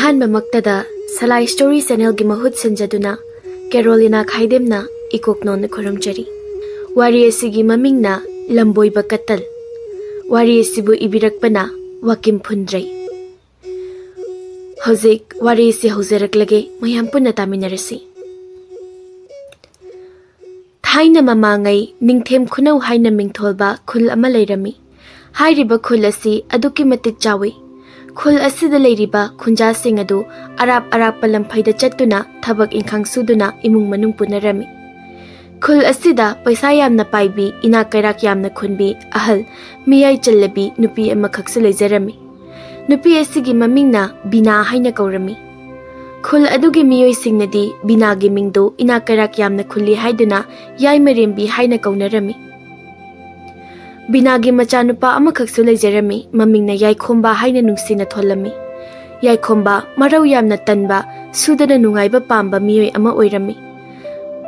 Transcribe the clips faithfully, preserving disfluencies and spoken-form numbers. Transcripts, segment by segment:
ꯑꯍꯥꯟꯕꯃꯛꯇꯗ ꯁꯂꯥꯏ story ꯆꯦꯅꯦꯜꯒꯤ ꯃꯍꯨꯠ ꯁꯤꯟꯖꯗꯨꯅ ꯀꯦꯔꯣꯂꯤꯅꯥ ꯈꯥꯏꯗꯦꯝꯅ ꯏꯀꯣꯛꯅꯣꯟꯅ ꯈꯨꯔꯨꯝꯖꯔꯤ꯫ ꯋꯥꯔꯤ ꯑꯁꯤꯒꯤ ꯃꯃꯤꯡꯅ ꯂꯝꯕꯣꯏꯕ ꯀꯇꯜ꯫ ꯋꯥꯔꯤ ꯑꯁꯤꯕꯨ ꯏꯕꯤꯔꯛꯄꯅ ꯋꯥꯀꯤꯝ ꯐꯨꯟꯗ꯭ꯔꯩ꯫ ꯍꯧꯖꯤꯛ ꯋꯥꯔꯤ ꯑꯁꯤ ꯍꯧꯖꯔꯛꯂꯒꯦ, ꯃꯌꯥꯝ ꯄꯨꯟꯅ ꯇꯥꯃꯤꯟꯅꯔꯁꯤ꯫ ꯊꯥꯏꯅ ꯃꯃꯥꯡꯉꯩ ꯅꯤꯡꯊꯦꯝ ꯈꯨꯅꯧ ꯍꯥꯏꯅ ꯃꯤꯡꯊꯣꯜꯕ ꯈꯨꯜ ꯑꯃ ꯂꯩꯔꯝꯃꯤ꯫ ꯍꯥꯏꯔꯤꯕ ꯈꯨꯜ ꯑꯁꯤ ꯑꯗꯨꯛꯀꯤ ꯃꯇꯤꯛ ꯆꯥꯎꯏ꯫ ꯈꯨꯜ ꯑꯁꯤꯗ ꯂꯩꯔꯤꯕ ꯈꯨꯟꯖꯥꯁꯤꯡ ꯑꯗꯨ ꯑꯔꯥꯞ ꯑꯔꯥꯞꯄ ꯂꯝꯐꯩꯗ ꯆꯠꯇꯨꯅ ꯊꯕꯛ ꯏꯪꯈꯥꯡ ꯁꯨꯗꯨꯅ ꯏꯃꯨꯡ ꯃꯅꯨꯡ ꯄꯨꯅꯔꯝꯃꯤ꯫ ꯈꯨꯜ ꯑꯁꯤꯗ ꯄꯩꯁꯥ ꯌꯥꯝꯅ ꯄꯥꯏꯕꯤ, ꯏꯅꯥꯛ ꯀꯩꯔꯥꯛ ꯌꯥꯝꯅ ꯈꯨꯟꯕꯤ ꯑꯍꯜ ꯃꯤꯌꯥꯏ ꯆꯜꯂꯕꯤ ꯅꯨꯄꯤ ꯑꯃꯈꯛꯁꯨ ꯂꯩꯖꯔꯝꯃꯤ꯫ ꯅꯨꯄꯤ ꯑꯁꯤꯒꯤ ꯃꯃꯤꯡꯅ ꯕꯤꯅꯥ ꯍꯥꯏꯅ ꯀꯧꯔꯝꯃꯤ꯫ ꯈꯨꯜ ꯑꯗꯨꯒꯤ ꯃꯤꯑꯣꯏꯁꯤꯡꯅꯗꯤ ꯕꯤꯅꯥꯒꯤ ꯃꯤꯡꯗꯨ ꯏꯅꯥꯛ ꯀꯩꯔꯥꯛ ꯌꯥꯝꯅ ꯈꯨꯜꯂꯤ ꯍꯥꯏꯗꯨꯅ ꯌꯥꯏꯃꯔꯦꯝꯕꯤ ꯍꯥꯏꯅ ꯀꯧꯅꯔꯝꯃꯤ꯫ ꯕꯤꯅꯥꯒꯤ ꯃꯆꯥꯅꯨꯄꯥ ꯑꯃꯈꯛꯁꯨ ꯂꯩꯖꯔꯝꯃꯤ, ꯃꯃꯤꯡꯅ ꯌꯥꯏꯈꯣꯝꯕ ꯍꯥꯏꯅ ꯅꯨꯡꯁꯤꯅ ꯊꯣꯜꯂꯝꯃꯤ꯫ ꯌꯥꯏꯈꯣꯝꯕ ꯃꯔꯧ ꯌꯥꯝꯅ ꯇꯟꯕ, ꯁꯨꯗꯅ ꯅꯨꯡꯉꯥꯏꯕ ꯄꯥꯝꯕ ꯃꯤꯑꯣꯏ ꯑꯃ ꯑꯣꯏꯔꯝꯃꯤ꯫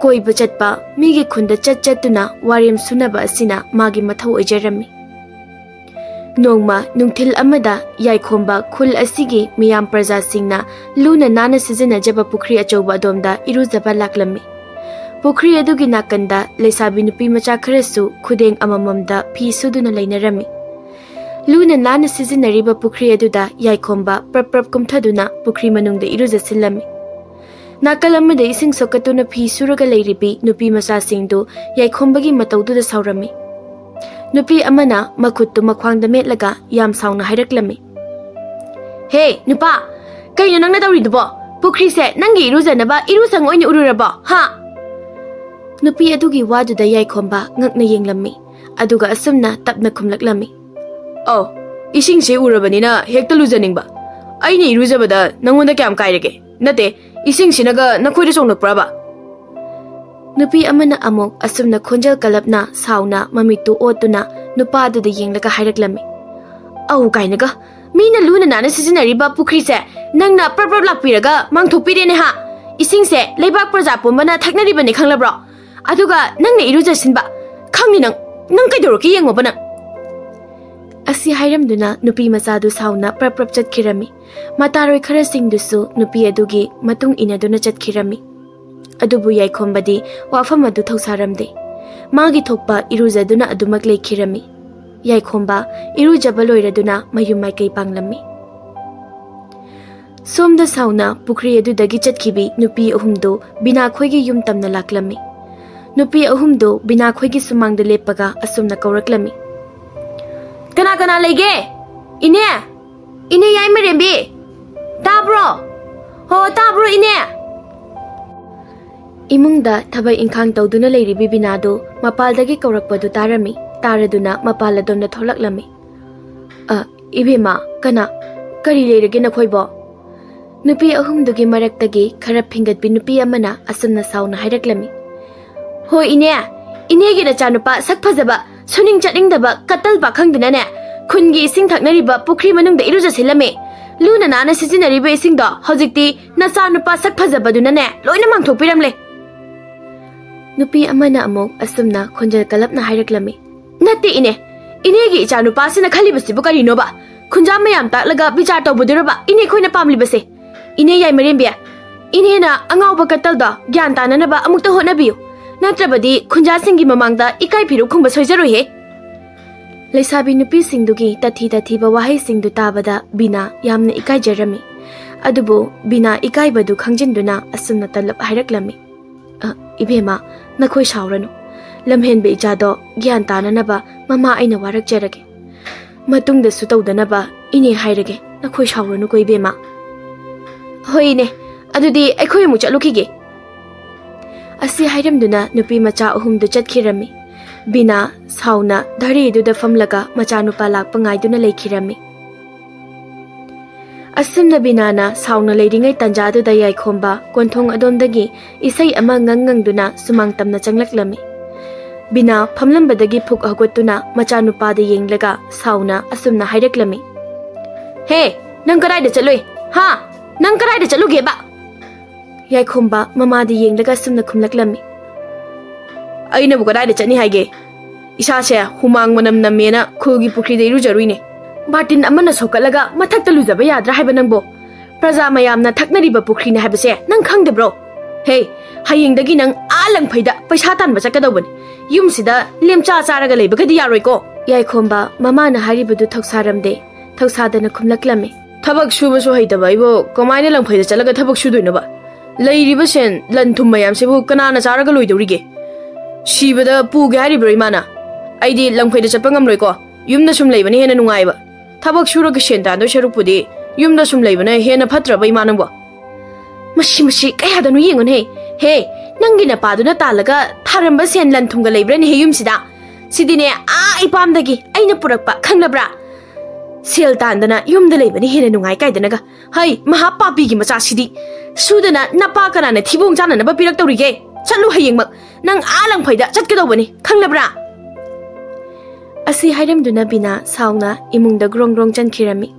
ꯀꯣꯏꯕ ꯆꯠꯄ, ꯃꯤꯒꯤ ꯈꯨꯟꯗ ꯆꯠ ꯆꯠꯇꯨꯅ ꯋꯥꯔꯦꯝ ꯁꯨꯅꯕ ꯑꯁꯤꯅ ꯃꯥꯒꯤ ꯃꯊꯧ ꯑꯣꯏꯖꯔꯝꯃꯤ꯫ ꯅꯣꯡꯃ ꯅꯨꯡꯊꯤꯜ ꯑꯃꯗ ꯌꯥꯏꯈꯣꯝꯕ ꯈꯨꯜ ꯑꯁꯤꯒꯤ ꯃꯤꯌꯥꯝ ꯄ꯭ꯔꯖꯥꯁꯤꯡꯅ ꯂꯨꯅ ꯅꯥꯟꯅ ꯁꯤꯖꯤꯟꯅꯖꯕ ꯄꯨꯈ꯭ꯔꯤ ꯑꯆꯧꯕ ꯑꯗꯣꯝꯗ ꯏꯔꯨꯖꯕ ꯂꯥꯛꯂꯝꯃꯤ꯫ ꯄꯨꯈ꯭ꯔꯤ ꯑꯗꯨꯒꯤ ꯅꯥꯀꯟꯗ ꯂꯩꯁꯥꯕꯤ ꯅꯨꯄꯤ ꯃꯆꯥ ꯈꯔꯁꯨ ꯈꯨꯗꯦꯡ ꯑꯃꯃꯝꯗ ꯐꯤ ꯁꯨꯗꯨꯅ ꯂꯩꯅꯔꯝꯃꯤ꯫ ꯂꯨꯅ ꯅꯥꯟꯅ ꯁꯤꯖꯤꯟꯅꯔꯤꯕ ꯄꯨꯈ꯭ꯔꯤ ꯑꯗꯨꯗ ꯌꯥꯏꯈꯣꯝꯕ ꯄ꯭ꯔꯞ ꯄ꯭ꯔꯞ ꯀꯨꯝꯊꯗꯨꯅ ꯄꯨꯈ꯭ꯔꯤ ꯃꯅꯨꯡꯗ ꯏꯔꯨꯖꯁꯤꯜꯂꯝꯃꯤ꯫ ꯅꯥꯀꯜ ꯑꯃꯗ ꯏꯁꯤꯡ ꯁꯣꯛꯀꯠꯇꯨꯅ ꯐꯤ ꯁꯨꯔꯒ ꯂꯩꯔꯤꯕꯤ ꯅꯨꯄꯤ ꯃꯆꯥꯁꯤꯡꯗꯨ ꯌꯥꯏꯈꯣꯝꯕꯒꯤ ꯃꯇꯧꯗꯨꯗ ꯁꯥꯎꯔꯝꯃꯤ꯫ ꯅꯨꯄꯤ ꯑꯃꯅ ꯃꯈꯨꯠꯇꯨ ꯃꯈ꯭ꯋꯥꯡꯗ ꯃꯦꯠꯂꯒ ꯌꯥꯝ ꯁꯥꯎꯅ ꯍꯥꯏꯔꯛꯂꯝꯃꯤ, "ꯍꯦ ꯅꯨꯄꯥ, ꯀꯩꯅꯣ ꯅꯪꯅ ꯇꯧꯔꯤꯗꯨꯕꯣ? ꯄꯨꯈ꯭ꯔꯤꯁꯦ ꯅꯪꯒꯤ ꯏꯔꯨꯖꯅꯕ ꯏꯔꯨꯁꯪ ꯑꯣꯏꯅ ꯎꯔꯨꯔꯕꯣ, ꯍꯥ?" ꯅꯨꯄꯤ ꯑꯗꯨꯒꯤ ꯋꯥꯗꯨꯗ ꯌꯥꯏꯈꯣꯝꯕ ꯉꯛꯅ ꯌꯦꯡꯂꯝꯃꯤ, ꯑꯗꯨꯒ ꯑꯁꯨꯝꯅ ꯇꯞꯅ ꯈꯨꯝꯂꯛꯂꯝꯃꯤ, "ꯑꯧ, ꯏꯁꯤꯡꯁꯦ ꯎꯔꯕꯅꯤꯅ ꯍꯦꯛꯇ ꯂꯨꯖꯅꯤꯡꯕ꯫ ꯑꯩꯅ ꯏꯔꯨꯖꯕꯗ ꯅꯪꯉꯣꯟꯗ ꯀꯌꯥꯝ ꯀꯥꯏꯔꯒꯦ? ꯅꯠꯇꯦ, ꯏꯁꯤꯡꯁꯤꯅꯒ ꯅꯈꯣꯏꯗ ꯆꯣꯡꯂꯛꯄ꯭ꯔꯕ?" ꯅꯨꯄꯤ ꯑꯃꯅ ꯑꯃꯨꯛ ꯑꯁꯨꯝꯅ ꯈꯣꯟꯖꯦꯜ ꯀꯜꯂꯞꯅ ꯁꯥꯎꯅ ꯃꯃꯤꯠꯇꯨ ꯑꯣꯠꯇꯨꯅ ꯅꯨꯄꯥ ꯑꯗꯨꯗ ꯌꯦꯡꯂꯒ ꯍꯥꯏꯔꯛꯂꯝꯃꯤ, "ꯑꯧ ꯀꯥꯏꯅꯒ, ꯃꯤꯅ ꯂꯨꯅ ꯅꯥꯟꯅ ꯁꯤꯖꯤꯟꯅꯔꯤꯕ ꯄꯨꯈ꯭ꯔꯤꯁꯦ ꯅꯪꯅ ꯄ꯭ꯔꯞ ꯄ꯭ꯔꯞ ꯂꯥꯛꯄꯤꯔꯒ ꯃꯥꯡꯊꯣꯛꯄꯤꯔꯦꯅꯦ ꯍꯥ? ꯏꯁꯤꯡꯁꯦ ꯂꯩꯕꯥꯛ ꯄ꯭ꯔꯖꯥ ꯄꯨꯝꯕꯅ ꯊꯛꯅꯔꯤꯕꯅꯤ ꯈꯪꯂꯕ꯭ꯔꯣ? ꯑꯗꯨꯒ ꯅꯪꯅ ꯏꯔꯨꯖꯁꯤꯟꯕ꯫ ꯈꯪꯅꯤ ꯅꯪ, ꯅꯪ ꯀꯩꯗꯧꯔꯛꯀꯦ ꯌꯦꯡꯉꯣꯕ ꯅꯪ꯫" ꯑꯁꯤ ꯍꯥꯏꯔꯝꯗꯨꯅ ꯅꯨꯄꯤ ꯃꯆꯥꯗꯨ ꯁꯥꯎꯅ ꯄ꯭ꯔꯞ ꯄ꯭ꯔꯞ ꯆꯠꯈꯤꯔꯝꯃꯤ꯫ ꯃꯇꯥꯔꯣꯏ ꯈꯔꯁꯤꯡꯗꯨꯁꯨ ꯅꯨꯄꯤ ꯑꯗꯨꯒꯤ ꯃꯇꯨꯡ ꯏꯟꯅꯗꯨꯅ ꯆꯠꯈꯤꯔꯝꯃꯤ꯫ ꯑꯗꯨꯕꯨ ꯌꯥꯏꯈꯣꯝꯕꯗꯤ ꯋꯥꯐꯝ ꯑꯗꯨ ꯊꯧꯁꯥꯔꯝꯗꯦ꯫ ꯃꯥꯒꯤ ꯊꯣꯛꯄ ꯏꯔꯨꯖꯗꯨꯅ ꯑꯗꯨꯃꯛ ꯂꯩꯈꯤꯔꯝꯃꯤ꯫ ꯌꯥꯏꯈꯣꯝꯕ ꯏꯔꯨꯖꯕ ꯂꯣꯏꯔꯗꯨꯅ ꯃꯌꯨꯝ ꯃꯥꯏꯀꯩ ꯄꯥꯡꯂꯝꯃꯤ꯫ ꯁꯣꯝꯗ ꯁꯥꯎꯅ ꯄꯨꯈ꯭ꯔꯤ ꯑꯗꯨꯗꯒꯤ ꯆꯠꯈꯤꯕꯤ ꯅꯨꯄꯤ ꯑꯍꯨꯝꯗꯨ ꯕꯤꯅꯥꯈꯣꯏꯒꯤ ꯌꯨꯝ ꯇꯝꯅ ꯂꯥꯛꯂꯝꯃꯤ꯫ ꯅꯨꯄꯤ ꯑꯍꯨꯝꯗꯨ ꯕꯤꯅꯥꯈꯣꯏꯒꯤ ꯁꯨꯃꯥꯡꯗ ꯂꯦꯞꯄꯒ ꯑꯁꯨꯝꯅ ꯀꯧꯔꯛꯂꯝꯃꯤ꯫ "ꯀꯅꯥ ꯀꯅꯥ ꯂꯩꯒꯦ? ꯏꯅꯦ! ꯏꯅꯦ ꯌꯥꯏꯃꯔꯦꯝꯕꯤ! ꯇꯥꯕ꯭ꯔꯣ? ꯍꯣ, ꯇꯥꯕ꯭ꯔꯣ ꯏꯅꯦ?" ꯏꯃꯨꯡꯗ ꯊꯕꯛ ꯏꯪꯈꯥꯡ ꯇꯧꯗꯨꯅ ꯂꯩꯔꯤꯕꯤ ꯕꯤꯅꯥꯗꯨ ꯃꯄꯥꯜꯗꯒꯤ ꯀꯧꯔꯛꯄꯗꯨ ꯇꯥꯔꯝꯃꯤ꯫ ꯇꯥꯔꯗꯨꯅ ꯃꯄꯥꯜ ꯑꯗꯣꯝꯗ ꯊꯣꯛꯂꯛꯂꯝꯃꯤ꯫ "ꯑ, ꯏꯕꯦꯝꯃ, ꯀꯅꯥ? ꯀꯔꯤ ꯂꯩꯔꯒꯦ ꯅꯈꯣꯏꯕꯣ?" ꯅꯨꯄꯤ ꯑꯍꯨꯝꯗꯨꯒꯤ ꯃꯔꯛꯇꯒꯤ ꯈꯔ ꯐꯤꯡꯒꯠꯄꯤ ꯅꯨꯄꯤ ꯑꯃꯅ ꯑꯁꯨꯝꯅ ꯁꯥꯎꯅ ꯍꯥꯏꯔꯛꯂꯝꯃꯤ꯫ "ꯍꯣꯏ ꯏꯅꯦ, ꯏꯅꯦꯒꯤ ꯅꯆꯥꯅꯨꯄꯥ ꯁꯛ ꯐꯖꯕ, ꯁꯨꯅꯤꯡ ꯆꯠꯅꯤꯡꯗꯕ ꯀꯇꯜ ꯄꯥꯈꯪꯗꯨꯅꯅꯦ, ꯈꯨꯟꯒꯤ ꯏꯁꯤꯡ ꯊꯛꯅꯔꯤꯕ ꯄꯨꯈ꯭ꯔꯤ ꯃꯅꯨꯡꯗ ꯏꯔꯨꯖꯁꯤꯜꯂꯝꯃꯤ꯫ ꯂꯨꯅ ꯅꯥꯟꯅ ꯁꯤꯖꯤꯟꯅꯔꯤꯕ ꯏꯁꯤꯡꯗꯣ ꯍꯧꯖꯤꯛꯇꯤ ꯅꯆꯥꯅꯨꯄꯥ ꯁꯛ ꯐꯖꯕꯗꯨꯅꯅꯦ ꯂꯣꯏꯅ ꯃꯥꯡꯊꯣꯛꯄꯤꯔꯝꯂꯦ꯫" ꯅꯨꯄꯤ ꯑꯃꯅ ꯑꯃꯨꯛ ꯑꯁꯨꯝꯅ ꯈꯣꯟꯖꯦꯜ ꯀꯜꯂꯞꯅ ꯍꯥꯏꯔꯛꯂꯝꯃꯤ꯫ "ꯅꯠꯇꯦ ꯏꯅꯦ, ꯏꯅꯦꯒꯤ ꯏꯆꯥꯅꯨꯄꯥꯁꯤꯅ ꯈꯜꯂꯤꯕꯁꯤꯕꯨ ꯀꯔꯤꯅꯣꯕ? ꯈꯨꯟꯖꯥ ꯃꯌꯥꯝ ꯇꯥꯛꯂꯒ ꯕꯤꯆꯥꯔ ꯇꯧꯕꯗꯨꯔꯕ ꯏꯅꯦ ꯑꯩꯈꯣꯏꯅ ꯄꯥꯝꯂꯤꯕꯁꯦ? ꯏꯅꯦ ꯌꯥꯏꯃꯔꯦꯝꯕꯤ, ꯏꯅꯦꯅ ꯑꯉꯥꯎꯕ ꯀꯇꯜꯗꯣ ꯒ꯭ꯌꯥꯟ ꯇꯥꯅꯅꯕ ꯑꯃꯨꯛꯇ ꯍꯣꯠꯅꯕꯤꯌꯨ꯫ ꯅꯠꯇ꯭ꯔꯕꯗꯤ ꯈꯨꯟꯖꯥꯁꯤꯡꯒꯤ ꯃꯃꯥꯡꯗ ꯏꯀꯥꯏ ꯐꯤꯔꯨꯛ ꯈꯨꯝꯕ ꯁꯣꯏꯖꯔꯣꯏꯍꯦ꯫" ꯂꯩꯁꯥꯕꯤ ꯅꯨꯄꯤꯁꯤꯡꯗꯨꯒꯤ ꯇꯊꯤ ꯇꯊꯤꯕ ꯋꯥꯍꯩꯁꯤꯡꯗꯨ ꯇꯥꯕꯗ ꯕꯤꯅꯥ ꯌꯥꯝꯅ ꯏꯀꯥꯏꯖꯔꯝꯃꯤ꯫ ꯑꯗꯨꯕꯨ ꯕꯤꯅꯥ ꯏꯀꯥꯏꯕꯗꯨ ꯈꯪꯖꯤꯟꯗꯨꯅ ꯑꯁꯨꯝꯅ ꯇꯜꯂꯞ ꯍꯥꯏꯔꯛꯂꯝꯃꯤ꯫ "ꯑ, ꯏꯕꯦꯝꯃ, ꯅꯈꯣꯏ ꯁꯥꯎꯔꯅꯨ꯫ ꯂꯝꯍꯦꯟꯕ ꯏꯆꯥꯗꯣ ꯒ꯭ꯌꯥꯟ ꯇꯥꯅꯅꯕ ꯃꯃꯥ ꯑꯩꯅ ꯋꯥꯔꯛꯆꯔꯒꯦ꯫ ꯃꯇꯨꯡꯗꯁꯨ ꯇꯧꯗꯅꯕ ꯏꯅꯦ ꯍꯥꯏꯔꯒꯦ꯫ ꯅꯈꯣꯏ ꯁꯥꯎꯔꯅꯨꯀꯣ ꯏꯕꯦꯝꯃ꯫" "ꯍꯣꯏ ꯏꯅꯦ, ꯑꯗꯨꯗꯤ ꯑꯩꯈꯣꯏ ꯑꯃꯨꯛ ꯆꯠꯂꯨꯈꯤꯒꯦ꯫" ꯑꯁꯤ ꯍꯥꯏꯔꯝꯗꯨꯅ ꯅꯨꯄꯤ ꯃꯆꯥ ꯑꯍꯨꯝꯗꯨ ꯆꯠꯈꯤꯔꯝꯃꯤ꯫ ꯕꯤꯅꯥ ꯁꯥꯎꯅ ꯙꯔꯤꯗꯨꯗ ꯐꯝꯂꯒ ꯃꯆꯥꯅꯨꯄꯥ ꯂꯥꯛꯄ ꯉꯥꯏꯗꯨꯅ ꯂꯩꯈꯤꯔꯝꯃꯤ꯫ ꯑꯁꯨꯝꯅ ꯕꯤꯅꯥꯅ ꯁꯥꯎꯅ ꯂꯩꯔꯤꯉꯩ ꯇꯟꯖꯥꯗꯨꯗ ꯌꯥꯏꯈꯣꯝꯕ ꯀꯣꯟꯊꯣꯡ ꯑꯗꯣꯝꯗꯒꯤ ꯏꯁꯩ ꯑꯃ ꯉꯪ ꯉꯪꯗꯨꯅ ꯁꯨꯃꯥꯡ ꯇꯝꯅ ꯆꯪꯂꯛꯂꯝꯃꯤ꯫ ꯕꯤꯅꯥ ꯐꯝꯂꯝꯕꯗꯒꯤ ꯐꯨꯛ ꯍꯧꯒꯠꯇꯨꯅ ꯃꯆꯥꯅꯨꯄꯥꯗ ꯌꯦꯡꯂꯒ ꯁꯥꯎꯅ ꯑꯁꯨꯝꯅ ꯍꯥꯏꯔꯛꯂꯝꯃꯤ꯫ "ꯍꯦ, ꯅꯪ ꯀꯗꯥꯏꯗ ꯆꯠꯂꯨꯏ? ꯍꯥ? ꯅꯪ ꯀꯗꯥꯏꯗ ꯆꯠꯂꯨꯒꯦꯕ?" ꯌꯥꯏꯈꯣꯝꯕ ꯃꯃꯥꯗ ꯌꯦꯡꯂꯒ ꯑꯁꯨꯝꯅ ꯈꯨꯝꯂꯛꯂꯝꯃꯤ꯫ "ꯑꯩꯅꯕꯨ ꯀꯗꯥꯏꯗ ꯆꯠꯅꯤ ꯍꯥꯏꯒꯦ? ꯏꯁꯥꯁꯦ ꯍꯨꯃꯥꯡ ꯃꯅꯝ ꯅꯝꯃꯦꯅ ꯈꯨꯜꯒꯤ ꯄꯨꯈ꯭ꯔꯤꯗ ꯏꯔꯨꯖꯔꯨꯏꯅꯦ꯫ ꯕꯥꯔꯇꯤꯟ ꯑꯃꯅ ꯁꯣꯛꯀꯠꯂꯒ ꯃꯊꯛꯇ ꯂꯨꯖꯕ ꯌꯥꯗ꯭ꯔꯥ ꯍꯥꯏꯕ ꯅꯪꯕꯣ? ꯄ꯭ꯔꯖꯥ ꯃꯌꯥꯝꯅ ꯊꯛꯅꯔꯤꯕ ꯄꯨꯈ꯭ꯔꯤꯅꯦ ꯍꯥꯏꯕꯁꯦ ꯅꯪ ꯈꯪꯗꯕ꯭ꯔꯣ? ꯍꯦ, ꯍꯌꯦꯡꯗꯒꯤ ꯅꯪ ꯑꯥ ꯂꯪꯐꯩꯗ ꯄꯩꯁꯥ ꯇꯥꯟꯕ ꯆꯠꯀꯗꯧꯕꯅꯤ꯫ ꯌꯨꯝꯁꯤꯗ ꯂꯦꯝꯆꯥ ꯆꯥꯔꯒ ꯂꯩꯕꯒꯗꯤ ꯌꯥꯔꯣꯏꯀꯣ꯫ ꯌꯥꯏꯈꯣꯝꯕ ꯃꯃꯥꯅ ꯍꯥꯏꯔꯤꯕꯗꯨ ꯊꯧꯁꯥꯔꯝꯗꯦ꯫ ꯊꯧꯁꯥꯗꯅ ꯈꯨꯝꯂꯛꯂꯝꯃꯤ꯫ ꯊꯕꯛ ꯁꯨꯕꯁꯨ ꯍꯩꯇꯕ ꯑꯩꯕꯨ ꯀꯃꯥꯏꯅ ꯂꯪꯐꯩꯗ ꯆꯠꯂꯒ ꯊꯕꯛ ꯁꯨꯗꯣꯏꯅꯣꯕ? ꯂꯩꯔꯤꯕ ꯁꯦꯟ ꯂꯟ ꯊꯨꯝ ꯃꯌꯥꯝꯁꯤꯕꯨ ꯀꯅꯥꯅ ꯆꯥꯔꯒ ꯂꯣꯏꯗꯧꯔꯤꯒꯦ? ꯁꯤꯕꯗ ꯄꯨꯒꯦ ꯍꯥꯏꯔꯤꯕ꯭ꯔꯣ ꯏꯃꯥꯅ? ꯑꯩꯗꯤ ꯂꯪꯐꯩꯗ ꯆꯠꯄ ꯉꯝꯂꯣꯏꯀꯣ꯫ ꯌꯨꯝꯗ ꯁꯨꯝ ꯂꯩꯕꯅ ꯍꯦꯟꯅ ꯅꯨꯡꯉꯥꯏꯕ꯫ ꯊꯕꯛ ꯁꯨꯔꯒ ꯁꯦꯟ ꯇꯥꯟꯗꯣꯏ ꯁꯔꯨꯛꯄꯨꯗꯤ ꯌꯨꯝꯗ ꯁꯨꯝ ꯂꯩꯕꯅ ꯍꯦꯟꯅ ꯐꯠꯇ꯭ꯔꯕ ꯏꯃꯥ ꯅꯪꯕꯣ? ꯃꯁꯤ, ꯃꯁꯤ ꯀꯌꯥꯗꯅꯣ ꯌꯦꯡꯉꯨꯅꯦ꯫ ꯍꯦ, ꯅꯪꯒꯤ ꯅꯄꯥꯗꯨꯅ ꯇꯥꯜꯂꯒ ꯊꯥꯔꯝꯕ ꯁꯦꯟ ꯂꯟ ꯊꯨꯝꯒ ꯂꯩꯕ꯭ꯔꯥꯅꯦꯍꯦ ꯌꯨꯝꯁꯤꯗ? ꯁꯤꯗꯤꯅꯦ, ꯑꯥ ꯏꯄꯥꯝꯗꯒꯤ ꯑꯩꯅ ꯄꯨꯔꯛꯄ, ꯈꯪꯂꯕ꯭ꯔꯥ? ꯁꯦꯜ ꯇꯥꯟꯗꯅ ꯌꯨꯝꯗ ꯂꯩꯕꯅ ꯍꯦꯟꯅ ꯅꯨꯡꯉꯥꯏ ꯀꯥꯏꯗꯅꯒ꯫ ꯍꯩ, ꯃꯍꯥ ꯄꯥꯄꯤꯒꯤ ꯃꯆꯥꯁꯤꯗꯤ꯫ ꯁꯨꯗꯅ ꯅꯄꯥ ꯀꯅꯥꯅ ꯊꯤꯕꯣꯡ ꯆꯥꯅꯅꯕ ꯄꯤꯔꯛꯇꯧꯔꯤꯒꯦ? ꯆꯠꯂꯨ ꯍꯌꯦꯡꯃꯛ꯫ ꯅꯪ ꯑꯥ ꯂꯪꯐꯩꯗ ꯆꯠꯀꯗꯧꯕꯅꯤ, ꯈꯪꯂꯕ꯭ꯔꯥ? ꯑꯁꯤ ꯍꯥꯏꯔꯝꯗꯨꯅ ꯕꯤꯅꯥ ꯁꯥꯎꯅ ꯏꯃꯨꯡꯗ ꯒ꯭ꯔꯣꯡ ꯒ꯭ꯔꯣꯡ ꯆꯪꯈꯤꯔꯝꯃꯤ꯫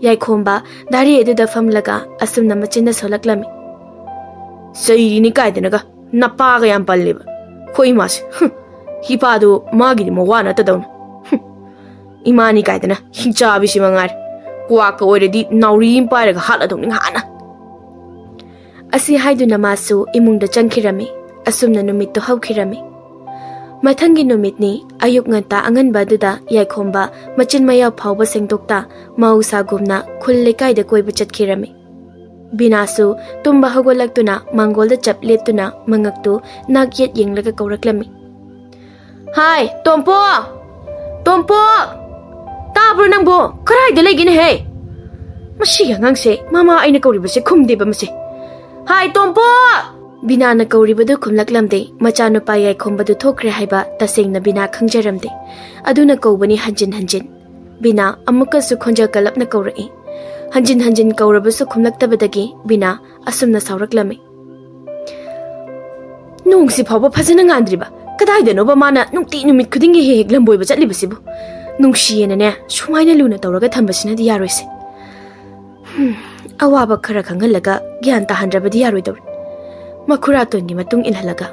ꯌꯥꯏꯈꯣꯝꯕ ꯗꯥꯔꯤ ꯑꯗꯨꯗ ꯐꯝꯂꯒ ꯑꯁꯨꯝꯅ ꯃꯆꯤꯟꯗ ꯁꯣꯜꯂꯛꯂꯝꯃꯤ꯫ ꯆꯩꯔꯤꯅꯤ ꯀꯥꯏꯗꯅꯒ ꯅꯄꯥꯒ ꯌꯥꯝ ꯄꯜꯂꯦꯕ꯫ ꯑꯩꯈꯣꯏ ꯏꯃꯥꯁꯦ, ꯍꯨꯝ, ꯏꯄꯥꯗꯨ ꯃꯥꯒꯤꯗꯤ ꯃꯋꯥ ꯅꯠꯇꯗꯧꯅ꯫ ꯍꯨꯝ, ꯏꯃꯥꯅꯤ ꯀꯥꯏꯗꯅ ꯍꯤꯡꯆꯥꯕꯤꯁꯤ ꯃꯉꯥꯏꯔꯦ꯫ ꯀ꯭ꯋꯥꯛꯀ ꯑꯣꯏꯔꯗꯤ ꯅꯥꯎꯔꯤ ꯑꯃ ꯄꯥꯏꯔꯒ ꯍꯥꯠꯂꯗꯧꯅꯤ ꯉꯍꯥꯟꯅ꯫ ꯑꯁꯤ ꯍꯥꯏꯗꯨꯅ ꯃꯥꯁꯨ ꯏꯃꯨꯡꯗ ꯆꯪꯈꯤꯔꯝꯃꯤ꯫ ꯑꯁꯨꯝꯅ ꯅꯨꯃꯤꯠꯇꯨ ꯍꯧꯈꯤꯔꯝꯃꯤ꯫ ꯃꯊꯪꯒꯤ ꯅꯨꯃꯤꯠꯅꯤ, ꯑꯌꯨꯛ ꯉꯟꯇꯥ ꯑꯉꯟꯕ ꯑꯗꯨꯗ ꯌꯥꯏꯈꯣꯝꯕ ꯃꯆꯤꯟ ꯃꯌꯥ ꯐꯥꯎꯕ ꯁꯦꯡꯗꯣꯛꯇ ꯃꯍꯧꯁꯥꯒꯨꯝꯅ ꯈꯨꯜ ꯂꯩꯀꯥꯏꯗ ꯀꯣꯏꯕ ꯆꯠꯈꯤꯔꯝꯃꯤ꯫ ꯕꯤꯅꯥꯁꯨ ꯇꯨꯝꯕ ꯍꯧꯒꯠꯂꯛꯇꯨꯅ ꯃꯥꯡꯒꯣꯜꯗ ꯆꯞ ꯂꯦꯞꯇꯨꯅ ꯃꯉꯛꯇꯨ ꯅꯥꯛ ꯌꯦꯠ ꯌꯦꯡꯂꯒ ꯀꯧꯔꯛꯂꯝꯃꯤ꯫ "ꯍꯥꯏ, ꯇꯣꯝꯄꯣꯛ! ꯇꯣꯝꯄꯣꯛ! ꯇꯥꯕ꯭ꯔꯣ ꯅꯪꯕꯣ? ꯀꯗꯥꯏꯗ ꯂꯩꯒꯦꯅꯦꯍꯦ? ꯃꯁꯤꯒꯤ ꯑꯉꯥꯡꯁꯦ, ꯃꯃꯥ ꯑꯩꯅ ꯀꯧꯔꯤꯕꯁꯦ ꯈꯨꯝꯗꯦꯕ ꯃꯁꯦ꯫ ꯍꯥꯏ, ꯇꯣꯝꯄꯣꯛ!" ꯕꯤꯅꯥꯅ ꯀꯧꯔꯤꯕꯗꯨ ꯈꯨꯝꯂꯛꯂꯝꯗꯦ꯫ ꯃꯆꯥꯅꯨꯄꯥ ꯌꯥꯏꯈꯣꯝꯕꯗꯨ ꯊꯣꯛꯈ꯭ꯔꯦ ꯍꯥꯏꯕ ꯇꯁꯦꯡꯅ ꯕꯤꯅꯥ ꯈꯪꯖꯔꯝꯗꯦ꯫ ꯑꯗꯨꯅ ꯀꯧꯕꯅꯤ ꯍꯟꯖꯤꯟ ꯍꯟꯖꯤꯟ꯫ ꯕꯤꯅꯥ ꯑꯃꯨꯛꯀꯁꯨ ꯈꯣꯟꯖꯦꯜ ꯀꯜꯂꯞꯅ ꯀꯧꯔꯛꯏ꯫ ꯍꯟꯖꯤꯟ ꯍꯟꯖꯤꯟ ꯀꯧꯔꯕꯁꯨ ꯈꯨꯝꯂꯛꯇꯕꯗꯒꯤ ꯕꯤꯅꯥ ꯑꯁꯨꯝꯅ ꯁꯥꯎꯔꯛꯂꯝꯃꯤ꯫ "ꯅꯣꯡꯁꯤ ꯐꯥꯎꯕ ꯐꯖꯅ ꯉꯥꯟꯗ꯭ꯔꯤꯕ, ꯀꯗꯥꯏꯗꯅꯣꯕ ꯃꯥꯅ ꯅꯨꯡꯇꯤ ꯅꯨꯃꯤꯠ ꯈꯨꯗꯤꯡꯒꯤ ꯍꯦꯛ ꯍꯦꯛ ꯂꯝꯕꯣꯏꯕ ꯆꯠꯂꯤꯕꯁꯤꯕꯨ? ꯅꯨꯡꯁꯤꯌꯦꯅꯅꯦ, ꯁꯨꯃꯥꯏꯅ ꯂꯨꯅ ꯇꯧꯔꯒ ꯊꯝꯕꯁꯤꯅꯗꯤ ꯌꯥꯔꯣꯏꯁꯦ꯫ ꯍꯨꯝ, ꯑꯋꯥꯕ ꯈꯔ ꯈꯪꯍꯜꯂꯒ ꯒ꯭ꯌꯥꯟ ꯇꯥꯍꯟꯗ꯭ꯔꯕꯗꯤ ꯌꯥꯔꯣꯏꯗꯧꯔꯤ꯫ ꯃꯈꯨꯔꯥꯇꯣꯟꯒꯤ ꯃꯇꯨꯡ ꯏꯜꯍꯜꯂꯒ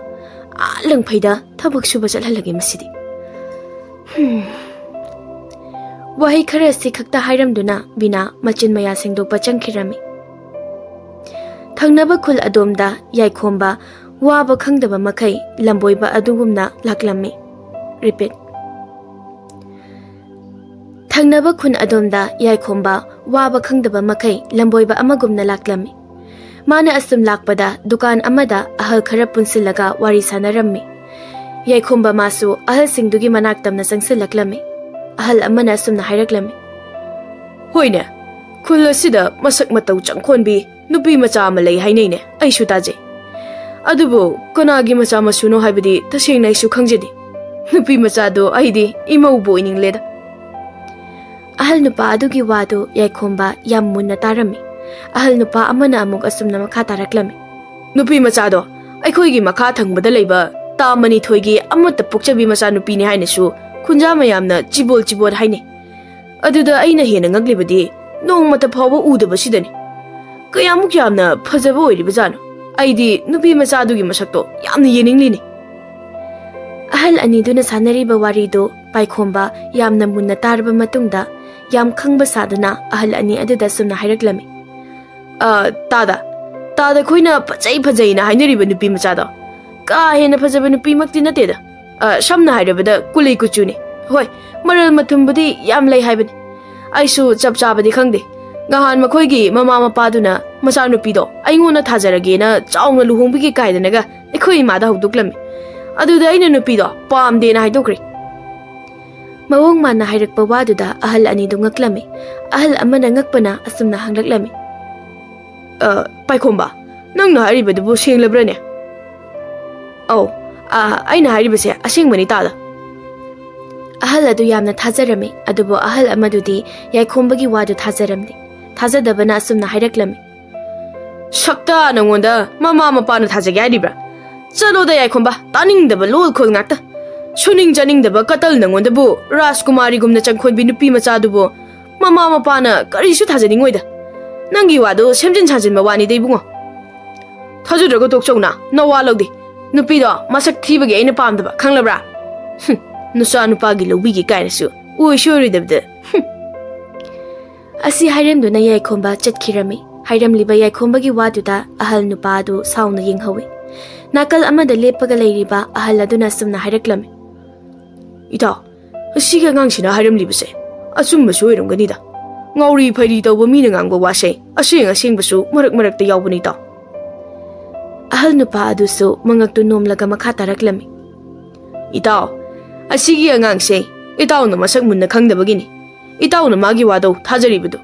ꯑꯥ ꯂꯪꯐꯩꯗ ꯊꯕꯛ ꯁꯨꯕ ꯆꯠꯍꯜꯂꯒꯦ ꯃꯁꯤꯗꯤ꯫" ꯋꯥꯍꯩ ꯈꯔ ꯑꯁꯤ ꯈꯛꯇ ꯍꯥꯏꯔꯝꯗꯨꯅ ꯕꯤꯅꯥ ꯃꯆꯤꯟ ꯃꯌꯥ ꯁꯦꯡꯗꯣꯛꯄ ꯆꯪꯈꯤꯔꯝꯃꯤ꯫ ꯊꯪꯅꯕ ꯈꯨꯜ ꯑꯗꯣꯝꯗ ꯌꯥꯏꯈꯣꯝꯕ ꯋꯥꯕ ꯈꯪꯗꯕ ꯃꯈꯩ ꯂꯝꯕꯣꯏꯕ ꯑꯗꯨꯒꯨꯝꯅ ꯂꯥꯛꯂꯝꯃꯤ꯫ Repeat. ꯊꯪꯅꯕ ꯈꯨꯟ ꯑꯗꯣꯝꯗ ꯌꯥꯏꯈꯣꯝꯕ ꯋꯥꯕ ꯈꯪꯗꯕ ꯃꯈꯩ ꯂꯝꯕꯣꯏꯕ ꯑꯃꯒꯨꯝꯅ ꯂꯥꯛꯂꯝꯃꯤ꯫ ꯃꯥꯅ ꯑꯁꯨꯝ ꯂꯥꯛꯄꯗ ꯗꯨꯀꯥꯟ ꯑꯃꯗ ꯑꯍꯜ ꯈꯔ ꯄꯨꯟꯁꯤꯜꯂꯒ ꯋꯥꯔꯤ ꯁꯥꯟꯅꯔꯝꯃꯤ꯫ ꯌꯥꯏꯈꯣꯝꯕ ꯃꯥꯁꯨ ꯑꯍꯜꯁꯤꯡꯗꯨꯒꯤ ꯃꯅꯥꯛ ꯇꯝꯅ ꯆꯪꯁꯤꯜꯂꯛꯂꯝꯃꯤ꯫ ꯑꯍꯜ ꯑꯃꯅ ꯑꯁꯨꯝꯅ ꯍꯥꯏꯔꯛꯂꯝꯃꯤ꯫ "ꯍꯣꯏꯅꯦ, ꯈꯨꯜ ꯑꯁꯤꯗ ꯃꯁꯛ ꯃꯇꯧ ꯆꯪꯈꯣꯟꯕꯤ ꯅꯨꯄꯤ ꯃꯆꯥ ꯑꯃ ꯂꯩ ꯍꯥꯏꯅꯩꯅꯦ, ꯑꯩꯁꯨ ꯇꯥꯖꯩ꯫ ꯑꯗꯨꯕꯨ ꯀꯅꯥꯒꯤ ꯃꯆꯥ ꯃꯁꯨꯅꯣ ꯍꯥꯏꯕꯗꯤ ꯇꯁꯦꯡꯅ ꯑꯩꯁꯨ ꯈꯪꯖꯗꯦ꯫ ꯅꯨꯄꯤ ꯃꯆꯥꯗꯣ ꯑꯩꯗꯤ ꯏꯃꯧꯕꯨ ꯑꯣꯏꯅꯤꯡꯂꯦꯗ꯫" ꯑꯍꯜ ꯅꯨꯄꯥ ꯑꯗꯨꯒꯤ ꯋꯥꯗꯨ ꯌꯥꯏꯈꯣꯝꯕ ꯌꯥꯝ ꯃꯨꯟꯅ ꯇꯥꯔꯝꯃꯤ꯫ ꯑꯍꯜ ꯅꯨꯄꯥ ꯑꯃꯅ ꯑꯃꯨꯛ ꯑꯁꯨꯝꯅ ꯃꯈꯥ ꯇꯥꯔꯛꯂꯝꯃꯤ꯫ "ꯅꯨꯄꯤ ꯃꯆꯥꯗꯣ ꯑꯩꯈꯣꯏꯒꯤ ꯃꯈꯥ ꯊꯪꯕꯗ ꯂꯩꯕ ꯇꯥ ꯃꯅꯤꯊꯣꯏꯒꯤ ꯑꯃꯠꯇ ꯄꯣꯛꯆꯕꯤ ꯃꯆꯥꯅꯨꯄꯤꯅꯤ ꯍꯥꯏꯅꯁꯨ ꯈꯨꯟꯖꯥ ꯃꯌꯥꯝꯅ ꯆꯤꯕꯣꯜ ꯆꯤꯕꯣꯜ ꯍꯥꯏꯅꯩ꯫ ꯑꯗꯨꯗ ꯑꯩꯅ ꯍꯦꯟꯅ ꯉꯛꯂꯤꯕꯗꯤ ꯅꯣꯡꯃꯇ ꯐꯥꯎꯕ ꯎꯗꯕꯁꯤꯗꯅꯤ꯫ ꯀꯌꯥꯃꯨꯛ ꯌꯥꯝꯅ ꯐꯖꯕ ꯑꯣꯏꯔꯤꯕꯖꯥꯠꯅꯣ? ꯑꯩꯗꯤ ꯅꯨꯄꯤ ꯃꯆꯥꯗꯨꯒꯤ ꯃꯁꯛꯇꯣ ꯌꯥꯝꯅ ꯌꯦꯡꯅꯤꯡꯂꯤꯅꯤ꯫" ꯑꯍꯜ ꯑꯅꯤꯗꯨꯅ ꯁꯥꯟꯅꯔꯤꯕ ꯋꯥꯔꯤꯗꯨ ꯄꯥꯏꯈꯣꯝꯕ ꯌꯥꯝꯅ ꯃꯨꯟꯅ ꯇꯥꯔꯕ ꯃꯇꯨꯡꯗ ꯌꯥꯝ ꯈꯪꯕ ꯁꯥꯗꯨꯅ ꯑꯍꯜ ꯑꯅꯤ ꯑꯗꯨꯗ ꯁꯨꯝꯅ ꯍꯥꯏꯔꯛꯂꯝꯃꯤ꯫ "ꯑ, ꯇꯥꯗ, ꯇꯥꯗ ꯑꯩꯈꯣꯏꯅ ꯐꯖꯩ ꯐꯖꯩꯅ ꯍꯥꯏꯅꯔꯤꯕ ꯅꯨꯄꯤ ꯃꯆꯥꯗꯣ ꯀꯥ ꯍꯦꯟꯅ ꯐꯖꯕ ꯅꯨꯄꯤꯃꯛꯇꯤ ꯅꯠꯇꯦꯗ꯫ ꯑ, ꯁꯝꯅ ꯍꯥꯏꯔꯕꯗ ꯀꯨꯂꯩ ꯀꯨꯆꯨꯅꯤ꯫ ꯍꯣꯏ, ꯃꯔꯜ ꯃꯊꯨꯝꯕꯨꯗꯤ ꯌꯥꯝ ꯂꯩ ꯍꯥꯏꯕꯅꯤ꯫ ꯑꯩꯁꯨ ꯆꯞ ꯆꯥꯕꯗꯤ ꯈꯪꯗꯦ꯫ ꯉꯍꯥꯟ ꯃꯈꯣꯏꯒꯤ ꯃꯃꯥ ꯃꯄꯥꯗꯨꯅ ꯃꯆꯥꯅꯨꯄꯤꯗꯣ ꯑꯩꯉꯣꯟꯗ ꯊꯥꯖꯔꯒꯦꯅ ꯆꯥꯎꯅ ꯂꯨꯍꯣꯡꯕꯒꯤ ꯀꯥꯏꯗꯅꯒ ꯑꯩꯈꯣꯏ ꯏꯃꯥꯗ ꯍꯧꯗꯣꯛꯂꯝꯃꯤ꯫ ꯑꯗꯨꯗ ꯑꯩꯅ ꯅꯨꯄꯤꯗꯣ ꯄꯥꯝꯗꯦꯅ ꯍꯥꯏꯗꯣꯛꯈ꯭ꯔꯦ꯫" ꯃꯑꯣꯡ ꯃꯥꯟꯅ ꯍꯥꯏꯔꯛꯄ ꯋꯥꯗꯨꯗ ꯑꯍꯜ ꯑꯅꯤꯗꯨ ꯉꯛꯂꯝꯃꯤ꯫ ꯑꯍꯜ ꯑꯃꯅ ꯉꯛꯄꯅ ꯑꯁꯨꯝꯅ ꯍꯪꯂꯛꯂꯝꯃꯤ꯫ "ꯑ, ꯄꯥꯏꯈꯣꯝꯕ, ꯅꯪꯅ ꯍꯥꯏꯔꯤꯕꯗꯨꯕꯨ ꯁꯦꯡꯂꯕ꯭ꯔꯅꯦ?" "ꯑꯧ, ꯑ, ꯑꯩꯅ ꯍꯥꯏꯔꯤꯕꯁꯦ ꯑꯁꯦꯡꯕꯅꯤ ꯇꯥꯗ꯫" ꯑꯍꯜ ꯑꯗꯨ ꯌꯥꯝꯅ ꯊꯥꯖꯔꯝꯃꯤ, ꯑꯗꯨꯕꯨ ꯑꯍꯜ ꯑꯃꯗꯨꯗꯤ ꯌꯥꯏꯈꯣꯝꯕꯒꯤ ꯋꯥꯗꯨ ꯊꯥꯖꯔꯝꯗꯦ꯫ ꯊꯥꯖꯗꯕꯅ ꯑꯁꯨꯝꯅ ꯍꯥꯏꯔꯛꯂꯝꯃꯤ꯫ "ꯁꯛꯇ ꯅꯪꯉꯣꯟꯗ ꯃꯃꯥ ꯃꯄꯥꯅ ꯊꯥꯖꯒꯦ ꯍꯥꯏꯔꯤꯕ꯭ꯔꯥ? ꯆꯠꯂꯣꯗ ꯌꯥꯏꯈꯣꯝꯕ, ꯇꯥꯅꯤꯡꯗꯕ ꯂꯣꯜ ꯈꯣꯜ ꯉꯥꯛꯇ꯫ ꯁꯨꯅꯤꯡ ꯆꯥꯅꯤꯡꯗꯕ ꯀꯇꯜ ꯅꯪꯉꯣꯟꯗꯕꯨ ꯔꯥꯖꯀꯨꯃꯥꯔꯤꯒꯨꯝꯅ ꯆꯪꯈꯣꯟꯕꯤ ꯅꯨꯄꯤ ꯃꯆꯥꯗꯨꯕꯨ ꯃꯃꯥ ꯃꯄꯥꯅ ꯀꯔꯤꯁꯨ ꯊꯥꯖꯅꯤꯡꯉꯣꯏꯗ꯫ ꯅꯪꯒꯤ ꯋꯥꯗꯣ ꯁꯦꯝꯖꯤꯟ ꯁꯥꯖꯤꯟꯕ ꯋꯥꯅꯤꯗ ꯏꯕꯨꯡꯉꯣ꯫ ꯊꯥꯖꯗ꯭ꯔꯒ ꯇꯣꯛꯆꯧꯅ, ꯅꯋꯥ ꯂꯧꯗꯦ꯫ ꯅꯨꯄꯤꯗꯣ ꯃꯁꯛ ꯊꯤꯕꯒꯤ ꯑꯩꯅ ꯄꯥꯝꯗꯕ, ꯈꯪꯂꯕ꯭ꯔꯥ?" "ꯍꯨꯝ, ꯅꯆꯥ ꯅꯨꯄꯥꯒꯤ ꯂꯧꯕꯤꯒꯦ ꯀꯥꯏꯅꯁꯨ ꯑꯣꯏꯁꯨ ꯑꯣꯏꯔꯣꯏꯗꯕꯗ꯫ ꯍꯨꯝ꯫ ꯑꯁꯤ ꯍꯥꯏꯔꯝꯗꯨꯅ ꯌꯥꯏꯈꯣꯝꯕ ꯆꯠꯈꯤꯔꯝꯃꯤ꯫ ꯍꯥꯏꯔꯝꯂꯤꯕ ꯌꯥꯏꯈꯣꯝꯕꯒꯤ ꯋꯥꯗꯨꯗ ꯑꯍꯜ ꯅꯨꯄꯥ ꯑꯗꯨ ꯁꯥꯎꯅ ꯌꯦꯡꯍꯧꯏ꯫ ꯅꯥꯀꯜ ꯑꯃꯗ ꯂꯦꯞꯄꯒ ꯂꯩꯔꯤꯕ ꯑꯍꯜ ꯑꯗꯨꯅ ꯑꯁꯨꯝꯅ ꯍꯥꯏꯔꯛꯂꯝꯃꯤ, "ꯏꯇꯥꯎ, ꯑꯁꯤꯒꯤ ꯑꯉꯥꯡꯁꯤꯅ ꯍꯥꯏꯔꯝꯂꯤꯕꯁꯦ ꯑꯆꯨꯝꯕꯁꯨ ꯑꯣꯏꯔꯝꯒꯅꯤꯗ꯫ ꯉꯥꯎꯔꯤ ꯐꯩꯔꯤ ꯇꯧꯕ ꯃꯤꯅ ꯉꯥꯡꯕ ꯋꯥꯁꯦ ꯑꯁꯦꯡ ꯑꯁꯦꯡꯕꯁꯨ ꯃꯔꯛ ꯃꯔꯛꯇ ꯌꯥꯎꯕꯅꯤ, ꯏꯇꯥꯎ꯫" ꯑꯍꯜ ꯅꯨꯄꯥ ꯑꯗꯨꯁꯨ ꯃꯉꯛꯇꯨ ꯅꯣꯝꯂꯒ ꯃꯈꯥ ꯇꯥꯔꯛꯂꯝꯃꯤ, "ꯏꯇꯥꯎ, ꯑꯁꯤꯒꯤ ꯑꯉꯥꯡꯁꯦ ꯏꯇꯥꯎꯅ ꯃꯁꯛ ꯃꯨꯟꯅ ꯈꯪꯗꯕꯒꯤꯅꯤ꯫ ꯏꯇꯥꯎꯅ ꯃꯥꯒꯤ ꯋꯥꯗꯧ ꯊꯥꯖꯔꯤꯕꯗꯨ꯫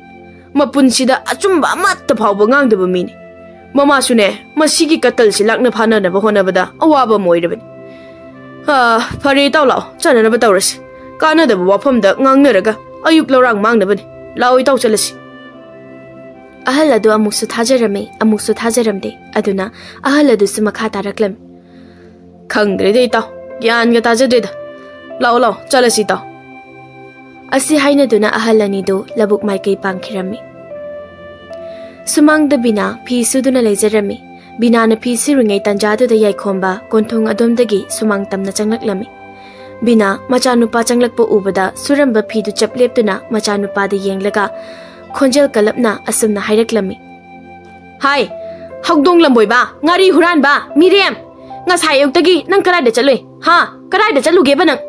ꯃꯄꯨꯟꯁꯤꯗ ꯑꯆꯨꯝꯕ ꯑꯃꯠꯇ ꯐꯥꯎꯕ ꯉꯥꯡꯗꯕ ꯃꯤꯅꯤ꯫ ꯃꯃꯥꯁꯨꯅꯦ, ꯃꯁꯤꯒꯤ ꯀꯇꯜꯁꯤ ꯂꯥꯛꯅ ꯐꯥꯅꯅꯕ ꯍꯣꯠꯅꯕꯗ ꯑꯋꯥꯕ ꯑꯃ ꯑꯣꯏꯔꯕꯅꯤ꯫ ꯑꯥ, ꯐꯔꯦ ꯏꯇꯥꯎ, ꯂꯥꯛꯑꯣ, ꯆꯥꯅꯅꯕ ꯇꯧꯔꯁꯤ꯫ ꯀꯥꯟꯅꯗꯕ ꯋꯥꯐꯝꯗ ꯉꯥꯡꯅꯔꯒ ꯑꯌꯨꯛ ꯂꯧꯔꯥꯡ ꯃꯥꯡꯅꯕꯅꯤ꯫ ꯂꯥꯛꯑꯣ ꯏꯇꯥꯎ, ꯆꯠꯂꯁꯤ꯫" ꯑꯍꯜ ꯑꯗꯨ ꯑꯃꯨꯛꯁꯨ ꯊꯥꯖꯔꯝꯃꯤ, ꯑꯃꯨꯛꯁꯨ ꯊꯥꯖꯔꯝꯗꯦ꯫ ꯑꯗꯨꯅ ꯑꯍꯜ ꯑꯗꯨꯁꯨ ꯃꯈꯥ ꯇꯥꯔꯛꯂꯝꯃꯤ, "ꯈꯪꯗ꯭ꯔꯦꯗ ꯏꯇꯥꯎ, ꯒ꯭ꯌꯥꯟꯒ ꯇꯥꯖꯗ꯭ꯔꯦꯗ꯫ ꯂꯥꯛꯑꯣ, ꯂꯥꯛꯑꯣ, ꯆꯠꯂꯁꯤ ꯏꯇꯥꯎ꯫" ꯑꯁꯤ ꯍꯥꯏꯅꯗꯨꯅ ꯑꯍꯜ ꯑꯅꯤꯗꯨ ꯂꯧꯕꯨꯛ ꯃꯥꯏꯀꯩ ꯄꯥꯡꯈꯤꯔꯝꯃꯤ꯫ ꯁꯨꯃꯥꯡꯗ ꯕꯤꯅꯥ ꯐꯤ ꯁꯨꯗꯨꯅ ꯂꯩꯖꯔꯝꯃꯤ꯫ ꯕꯤꯅꯥꯅ ꯐꯤ ꯁꯨꯔꯤꯉꯩ ꯇꯟꯖꯥꯗꯨꯗ ꯌꯥꯏꯈꯣꯝꯕ ꯀꯣꯟꯊꯣꯡ ꯑꯗꯣꯝꯗꯒꯤ ꯁꯨꯃꯥꯡ ꯇꯝꯅ ꯆꯪꯂꯛꯂꯝꯃꯤ꯫ ꯕꯤꯅꯥ ꯃꯆꯥꯅꯨꯄꯥ ꯆꯪꯂꯛꯄ ꯎꯕꯗ ꯁꯨꯔꯝꯕ ꯐꯤꯗꯨ ꯆꯞ ꯂꯦꯞꯇꯨꯅ ꯃꯆꯥꯅꯨꯄꯥꯗ ꯌꯦꯡꯂꯒ ꯈꯣꯟꯖꯦꯜ ꯀꯜꯂꯞꯅ ꯑꯁꯨꯝꯅ ꯍꯥꯏꯔꯛꯂꯝꯃꯤ, "ꯍꯥꯏ, ꯍꯧꯗꯣꯡ ꯂꯝꯕꯣꯏꯕ, ꯉꯥꯔꯤ ꯍꯨꯔꯥꯟꯕ, ꯃꯤꯔꯦꯝ! ꯉꯁꯥꯏ ꯑꯌꯨꯛꯇꯒꯤ ꯅꯪ ꯀꯗꯥꯏꯗ ꯆꯠꯂꯨꯏ? ꯍꯥ? ꯀꯗꯥꯏꯗ ꯆꯠꯂꯨꯒꯦꯕ ꯅꯪ?"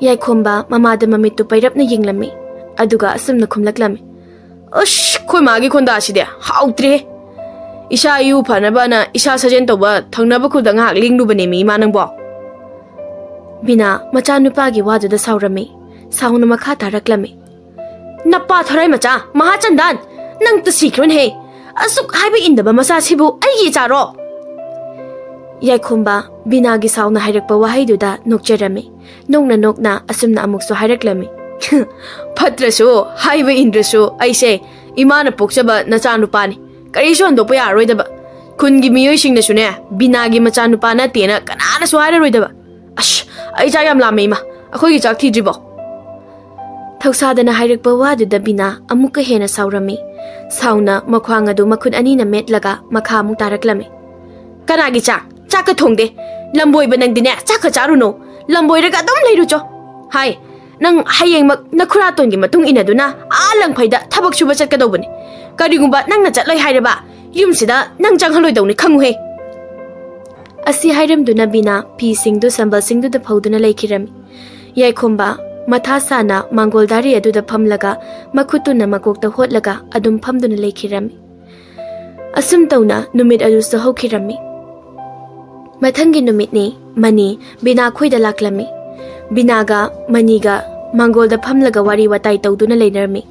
ꯌꯥꯏꯈꯣꯝꯕ ꯃꯃꯥꯗ ꯃꯃꯤꯠꯇꯨ ꯄꯩꯔꯞꯅ ꯌꯦꯡꯂꯝꯃꯤ꯫ ꯑꯗꯨꯒ ꯑꯁꯨꯝꯅ ꯈꯨꯝꯂꯛꯂꯝꯃꯤ, "ꯑꯁ, ꯑꯩꯈꯣꯏ ꯃꯥꯒꯤ ꯈꯣꯟꯗꯥꯁꯤꯗꯤ ꯍꯥꯎꯇ꯭ꯔꯦ꯫ ꯏꯁꯥ ꯏꯎ ꯐꯅꯕꯅ ꯏꯁꯥ ꯁꯥꯖꯦꯜ ꯇꯧꯕ ꯊꯪꯅꯕ ꯈꯨꯜꯗ ꯉꯥꯏꯍꯥꯛ ꯂꯦꯡꯂꯨꯕꯅꯦꯃꯤ, ꯏꯃꯥ ꯅꯪꯕꯣ?" ꯕꯤꯅꯥ ꯃꯆꯥꯅꯨꯄꯥꯒꯤ ꯋꯥꯗꯨꯗ ꯁꯥꯎꯔꯝꯃꯤ꯫ ꯁꯥꯎꯅ ꯃꯈꯥ ꯇꯥꯔꯛꯂꯝꯃꯤ, "ꯅꯄꯥ ꯊꯔꯥꯏ ꯃꯆꯥ, ꯃꯍꯥꯆꯟꯗꯥꯟ! ꯅꯪ ꯇ ꯁꯤꯈ꯭ꯔꯣꯅꯦꯍꯦ! ꯑꯁꯨꯛ ꯍꯥꯏꯕ ꯏꯟꯗꯕ ꯃꯆꯥꯁꯤꯕꯨ ꯑꯩꯒꯤ ꯏꯆꯥꯔꯣ?" ꯌꯥꯏꯈꯣꯝꯕ ꯕꯤꯅꯥꯒꯤ ꯁꯥꯎꯅ ꯍꯥꯏꯔꯛꯄ ꯋꯥꯍꯩꯗꯨꯗ ꯅꯣꯛꯆꯔꯝꯃꯤ꯫ ꯅꯣꯛꯅ ꯅꯣꯛꯅ ꯑꯁꯨꯝꯅ ꯑꯃꯨꯛꯁꯨ ꯍꯥꯏꯔꯛꯂꯝꯃꯤ, "ꯐꯠꯇ꯭ꯔꯁꯨ, ꯍꯥꯏꯕ ꯏꯟꯗ꯭ꯔꯁꯨ ꯑꯩꯁꯦ ꯏꯃꯥꯅ ꯄꯣꯛꯆꯕ ꯅꯆꯥꯅꯨꯄꯥꯅꯤ꯫ ꯀꯔꯤꯁꯨ ꯍꯟꯗꯣꯛꯄ ꯌꯥꯔꯔꯣꯏꯗꯕ꯫ ꯈꯨꯟꯒꯤ ꯃꯤꯑꯣꯏꯁꯤꯡꯅꯁꯨꯅꯦ, ꯕꯤꯅꯥꯒꯤ ꯃꯆꯥꯅꯨꯄꯥ ꯅꯠꯇꯦꯅ ꯀꯅꯥꯅꯁꯨ ꯍꯥꯏꯔꯔꯣꯏꯗꯕ꯫ ꯑꯁ, ꯑꯩ ꯆꯥꯛ ꯌꯥꯝ ꯂꯥꯝꯃꯦ, ꯏꯃꯥ꯫ ꯑꯩꯈꯣꯏꯒꯤ ꯆꯥꯛ ꯊꯤꯗ꯭ꯔꯤꯕꯣ?" ꯊꯧꯁꯥꯗꯅ ꯍꯥꯏꯔꯛꯄ ꯋꯥꯗꯨꯗ ꯕꯤꯅꯥ ꯑꯃꯨꯛꯀ ꯍꯦꯟꯅ ꯁꯥꯎꯔꯝꯃꯤ꯫ ꯁꯥꯎꯅ ꯃꯈ꯭ꯋꯥꯡ ꯑꯗꯨ ꯃꯈꯨꯠ ꯑꯅꯤꯅ ꯃꯦꯠꯂꯒ ꯃꯈꯥ ꯑꯃꯨꯛ ꯇꯥꯔꯛꯂꯝꯃꯤ, "ꯀꯅꯥꯒꯤ ꯆꯥꯛ? ꯆꯥꯛꯀ ꯊꯣꯡꯗꯦ꯫ ꯂꯝꯕꯣꯏꯕ ꯅꯪꯗꯤꯅꯦ, ꯆꯥꯛꯀ ꯆꯥꯔꯨꯅꯨ꯫ ꯂꯝꯕꯣꯏꯔꯒ ꯑꯗꯨꯝ ꯂꯩꯔꯨꯆꯣ꯫ ꯍꯥꯏ, ꯅꯪ ꯍꯌꯦꯡꯃꯛ ꯅꯈꯨꯔꯥꯇꯣꯟꯒꯤ ꯃꯇꯨꯡ ꯏꯟꯅꯗꯨꯅ ꯑꯥ ꯂꯪꯐꯩꯗ ꯊꯕꯛ ꯁꯨꯕ ꯆꯠꯀꯗꯧꯕꯅꯤ꯫ ꯀꯔꯤꯒꯨꯝꯕ ꯅꯪꯅ ꯆꯠꯂꯣꯏ ꯍꯥꯏꯔꯕ, ꯌꯨꯝꯁꯤꯗ ꯅꯪ ꯆꯪꯍꯜꯂꯣꯏꯗꯧꯅꯤ, ꯈꯪꯉꯨꯍꯦ꯫ ꯑꯁꯤ ꯍꯥꯏꯔꯝꯗꯨꯅ ꯕꯤꯅꯥ ꯐꯤꯁꯤꯡꯗꯨ ꯁꯝꯕꯜꯁꯤꯡꯗꯨꯗ ꯐꯧꯗꯨꯅ ꯂꯩꯈꯤꯔꯝꯃꯤ꯫ ꯌꯥꯏꯈꯣꯝꯕ ꯃꯊꯥ ꯁꯥꯅ ꯃꯥꯡꯒꯣꯜ ꯗꯥꯔꯤ ꯑꯗꯨꯗ ꯐꯝꯂꯒ ꯃꯈꯨꯠꯇꯨꯅ ꯃꯀꯣꯛꯇ ꯍꯣꯠꯂꯒ ꯑꯗꯨꯝ ꯐꯝꯗꯨꯅ ꯂꯩꯈꯤꯔꯝꯃꯤ꯫ ꯑꯁꯨꯝ ꯇꯧꯅ ꯅꯨꯃꯤꯠ ꯑꯗꯨꯁꯨ ꯍꯧꯈꯤꯔꯝꯃꯤ꯫ ꯃꯊꯪꯒꯤ ꯅꯨꯃꯤꯠꯅꯤ꯫ ꯃꯅꯤ ꯕꯤꯅꯥ ꯈꯣꯏꯗ ꯂꯥꯛꯂꯝꯃꯤ꯫ ꯕꯤꯅꯥꯒ ꯃꯅꯤꯒ ꯃꯥꯡꯒꯣꯜꯗ ꯐꯝꯂꯒ ꯋꯥꯔꯤ ꯋꯥꯇꯥꯏ ꯇꯧꯗꯨꯅ ꯂꯩꯅꯔꯝꯃꯤ꯫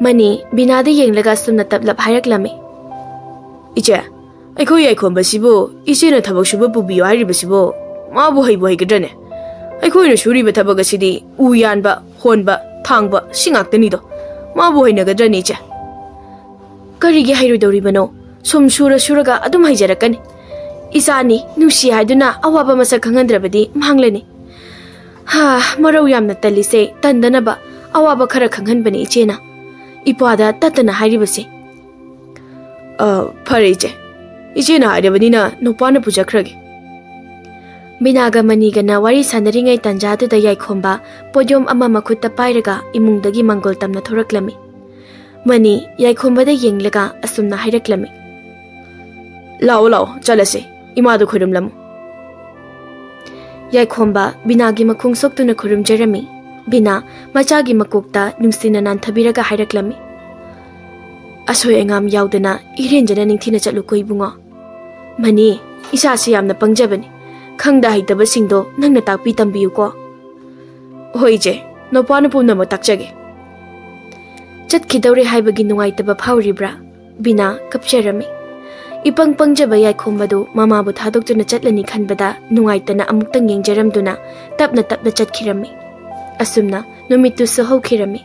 ꯃꯅꯤ ꯕꯤꯅꯥꯗ ꯌꯦꯡꯂꯒ ꯑꯁꯨꯝꯅ ꯇꯞꯂꯞ ꯍꯥꯏꯔꯛꯂꯝꯃꯤ꯫ "ꯏꯆꯦ, ꯑꯩꯈꯣꯏ ꯌꯥꯏꯈꯣꯝꯕꯁꯤꯕꯨ ꯏꯆꯦꯅ ꯊꯕꯛ ꯁꯨꯕ ꯄꯨꯕꯤꯌꯨ ꯍꯥꯏꯔꯤꯕꯁꯤꯕꯨ ꯃꯥꯕꯨ ꯍꯩꯕꯨ ꯍꯩꯒꯗ꯭ꯔꯅꯦ? ꯑꯩꯈꯣꯏꯅ ꯁꯨꯔꯤꯕ ꯊꯕꯛ ꯑꯁꯤꯗꯤ ꯎ ꯌꯥꯟꯕ, ꯍꯣꯟꯕ, ꯊꯥꯡꯕ ꯁꯤ ꯉꯥꯛꯇꯅꯤꯗꯣ꯫ ꯃꯥꯕꯨ ꯍꯩꯅꯒꯗ꯭ꯔꯅꯦ, ꯏꯆꯦ?" "ꯀꯔꯤꯒꯤ ꯍꯩꯔꯣꯏꯗꯧꯔꯤꯕꯅꯣ? ꯁꯨꯝ ꯁꯨꯔ ꯁꯨꯔꯒ ꯑꯗꯨꯝ ꯍꯩꯖꯔꯛꯀꯅꯤ꯫ ꯏꯆꯥꯅꯤ, ꯅꯨꯡꯁꯤ ꯍꯥꯏꯗꯨꯅ ꯑꯋꯥꯕ ꯃꯁꯛ ꯈꯪꯍꯟꯗ꯭ꯔꯕꯗꯤ ꯃꯥꯡꯂꯅꯤ꯫ ꯍꯥ, ꯃꯔꯧ ꯌꯥꯝꯅ ꯇꯜꯂꯤꯁꯦ ꯇꯟꯗꯅꯕ ꯑꯋꯥꯕ ꯈꯔ ꯈꯪꯍꯟꯕꯅꯤ ꯏꯆꯦꯅ꯫ ꯏꯄ꯭ꯋꯥꯗ ꯇꯠꯇꯅ ꯍꯥꯏꯔꯤꯕꯁꯦ꯫" "ꯑ, ꯐꯔꯦ ꯏꯆꯦ꯫ ꯏꯆꯦꯅ ꯍꯥꯏꯔꯕꯅꯤꯅ ꯅꯨꯄꯥꯅ ꯄꯨꯖꯈ꯭ꯔꯒꯦ꯫" ꯕꯤꯅꯥꯒ ꯃꯅꯤꯒꯅ ꯋꯥꯔꯤ ꯁꯥꯟꯅꯔꯤꯉꯩ ꯇꯥꯟꯖꯥꯗꯨꯗ ꯌꯥꯏꯈꯣꯝꯕ ꯄꯣꯠꯌꯣꯝ ꯑꯃ ꯃꯈꯨꯠꯇ ꯄꯥꯏꯔꯒ ꯏꯃꯨꯡꯗꯒꯤ ꯃꯥꯡꯒꯣꯜ ꯇꯝꯅ ꯊꯣꯔꯛꯂꯝꯃꯤ꯫ ꯃꯅꯤ ꯌꯥꯏꯈꯣꯝꯕꯗ ꯌꯦꯡꯂꯒ ꯑꯁꯨꯝꯅ ꯍꯥꯏꯔꯛꯂꯝꯃꯤ꯫ "ꯂꯥꯛꯑꯣ, ꯂꯥꯛꯑꯣ, ꯆꯠꯂꯁꯤ꯫ ꯏꯃꯥꯗꯨ ꯈꯣꯏꯔꯝꯂꯝꯃꯨ꯫" ꯌꯥꯏꯈꯣꯝꯕ ꯕꯤꯅꯥꯒꯤ ꯃꯈꯣꯡ ꯁꯣꯛꯇꯨꯅ ꯈꯨꯔꯨꯝꯖꯔꯝꯃꯤ꯫ ꯕꯤꯅꯥ ꯃꯆꯥꯒꯤ ꯃꯀꯣꯛꯇ ꯅꯨꯡꯁꯤꯅ ꯅꯥꯟꯊꯕꯤꯔꯒ ꯍꯥꯏꯔꯛꯂꯝꯃꯤ꯫ "ꯑꯁꯣꯏ ꯑꯉꯥꯝ ꯌꯥꯎꯗꯅ ꯏꯔꯦꯟꯖꯅ ꯅꯤꯡꯊꯤꯅ ꯆꯠꯂꯨꯀꯣ ꯏꯕꯨꯡꯉꯣ꯫ ꯃꯅꯤ, ꯏꯆꯥꯁꯤ ꯌꯥꯝꯅ ꯄꯪꯖꯕꯅꯤ꯫ ꯈꯪꯗ ꯍꯩꯇꯕꯁꯤꯡꯗꯣ ꯅꯪꯅ ꯇꯥꯛꯄꯤ ꯇꯝꯕꯤꯌꯨꯀꯣ꯫" "ꯍꯣꯏ ꯏꯆꯦ, ꯅꯨꯄꯥꯅ ꯄꯨꯝꯅꯃꯛ ꯇꯥꯛꯆꯒꯦ꯫" "ꯆꯠꯈꯤꯗꯧꯔꯦ ꯍꯥꯏꯕꯒꯤ ꯅꯨꯡꯉꯥꯏꯇꯕ ꯐꯥꯎꯔꯤꯕ꯭ꯔꯥ?" ꯕꯤꯅꯥ ꯀꯞꯆꯔꯝꯃꯤ꯫ ꯏꯄꯪ ꯄꯪꯖꯕ ꯌꯥꯏꯈꯣꯝꯕꯗꯨ ꯃꯃꯥꯕꯨ ꯊꯥꯗꯣꯛꯇꯨꯅ ꯆꯠꯂꯅꯤ ꯈꯟꯕꯗ ꯅꯨꯡꯉꯥꯏꯇꯅ ꯑꯃꯨꯛꯇꯪ ꯌꯦꯡꯖꯔꯝꯗꯨꯅ ꯇꯞꯅ ꯇꯞꯅ ꯆꯠꯈꯤꯔꯝꯃꯤ꯫ ꯑꯁꯨꯝꯅ ꯅꯨꯃꯤꯠꯇꯨꯁꯨ ꯍꯧꯈꯤꯔꯝꯃꯤ꯫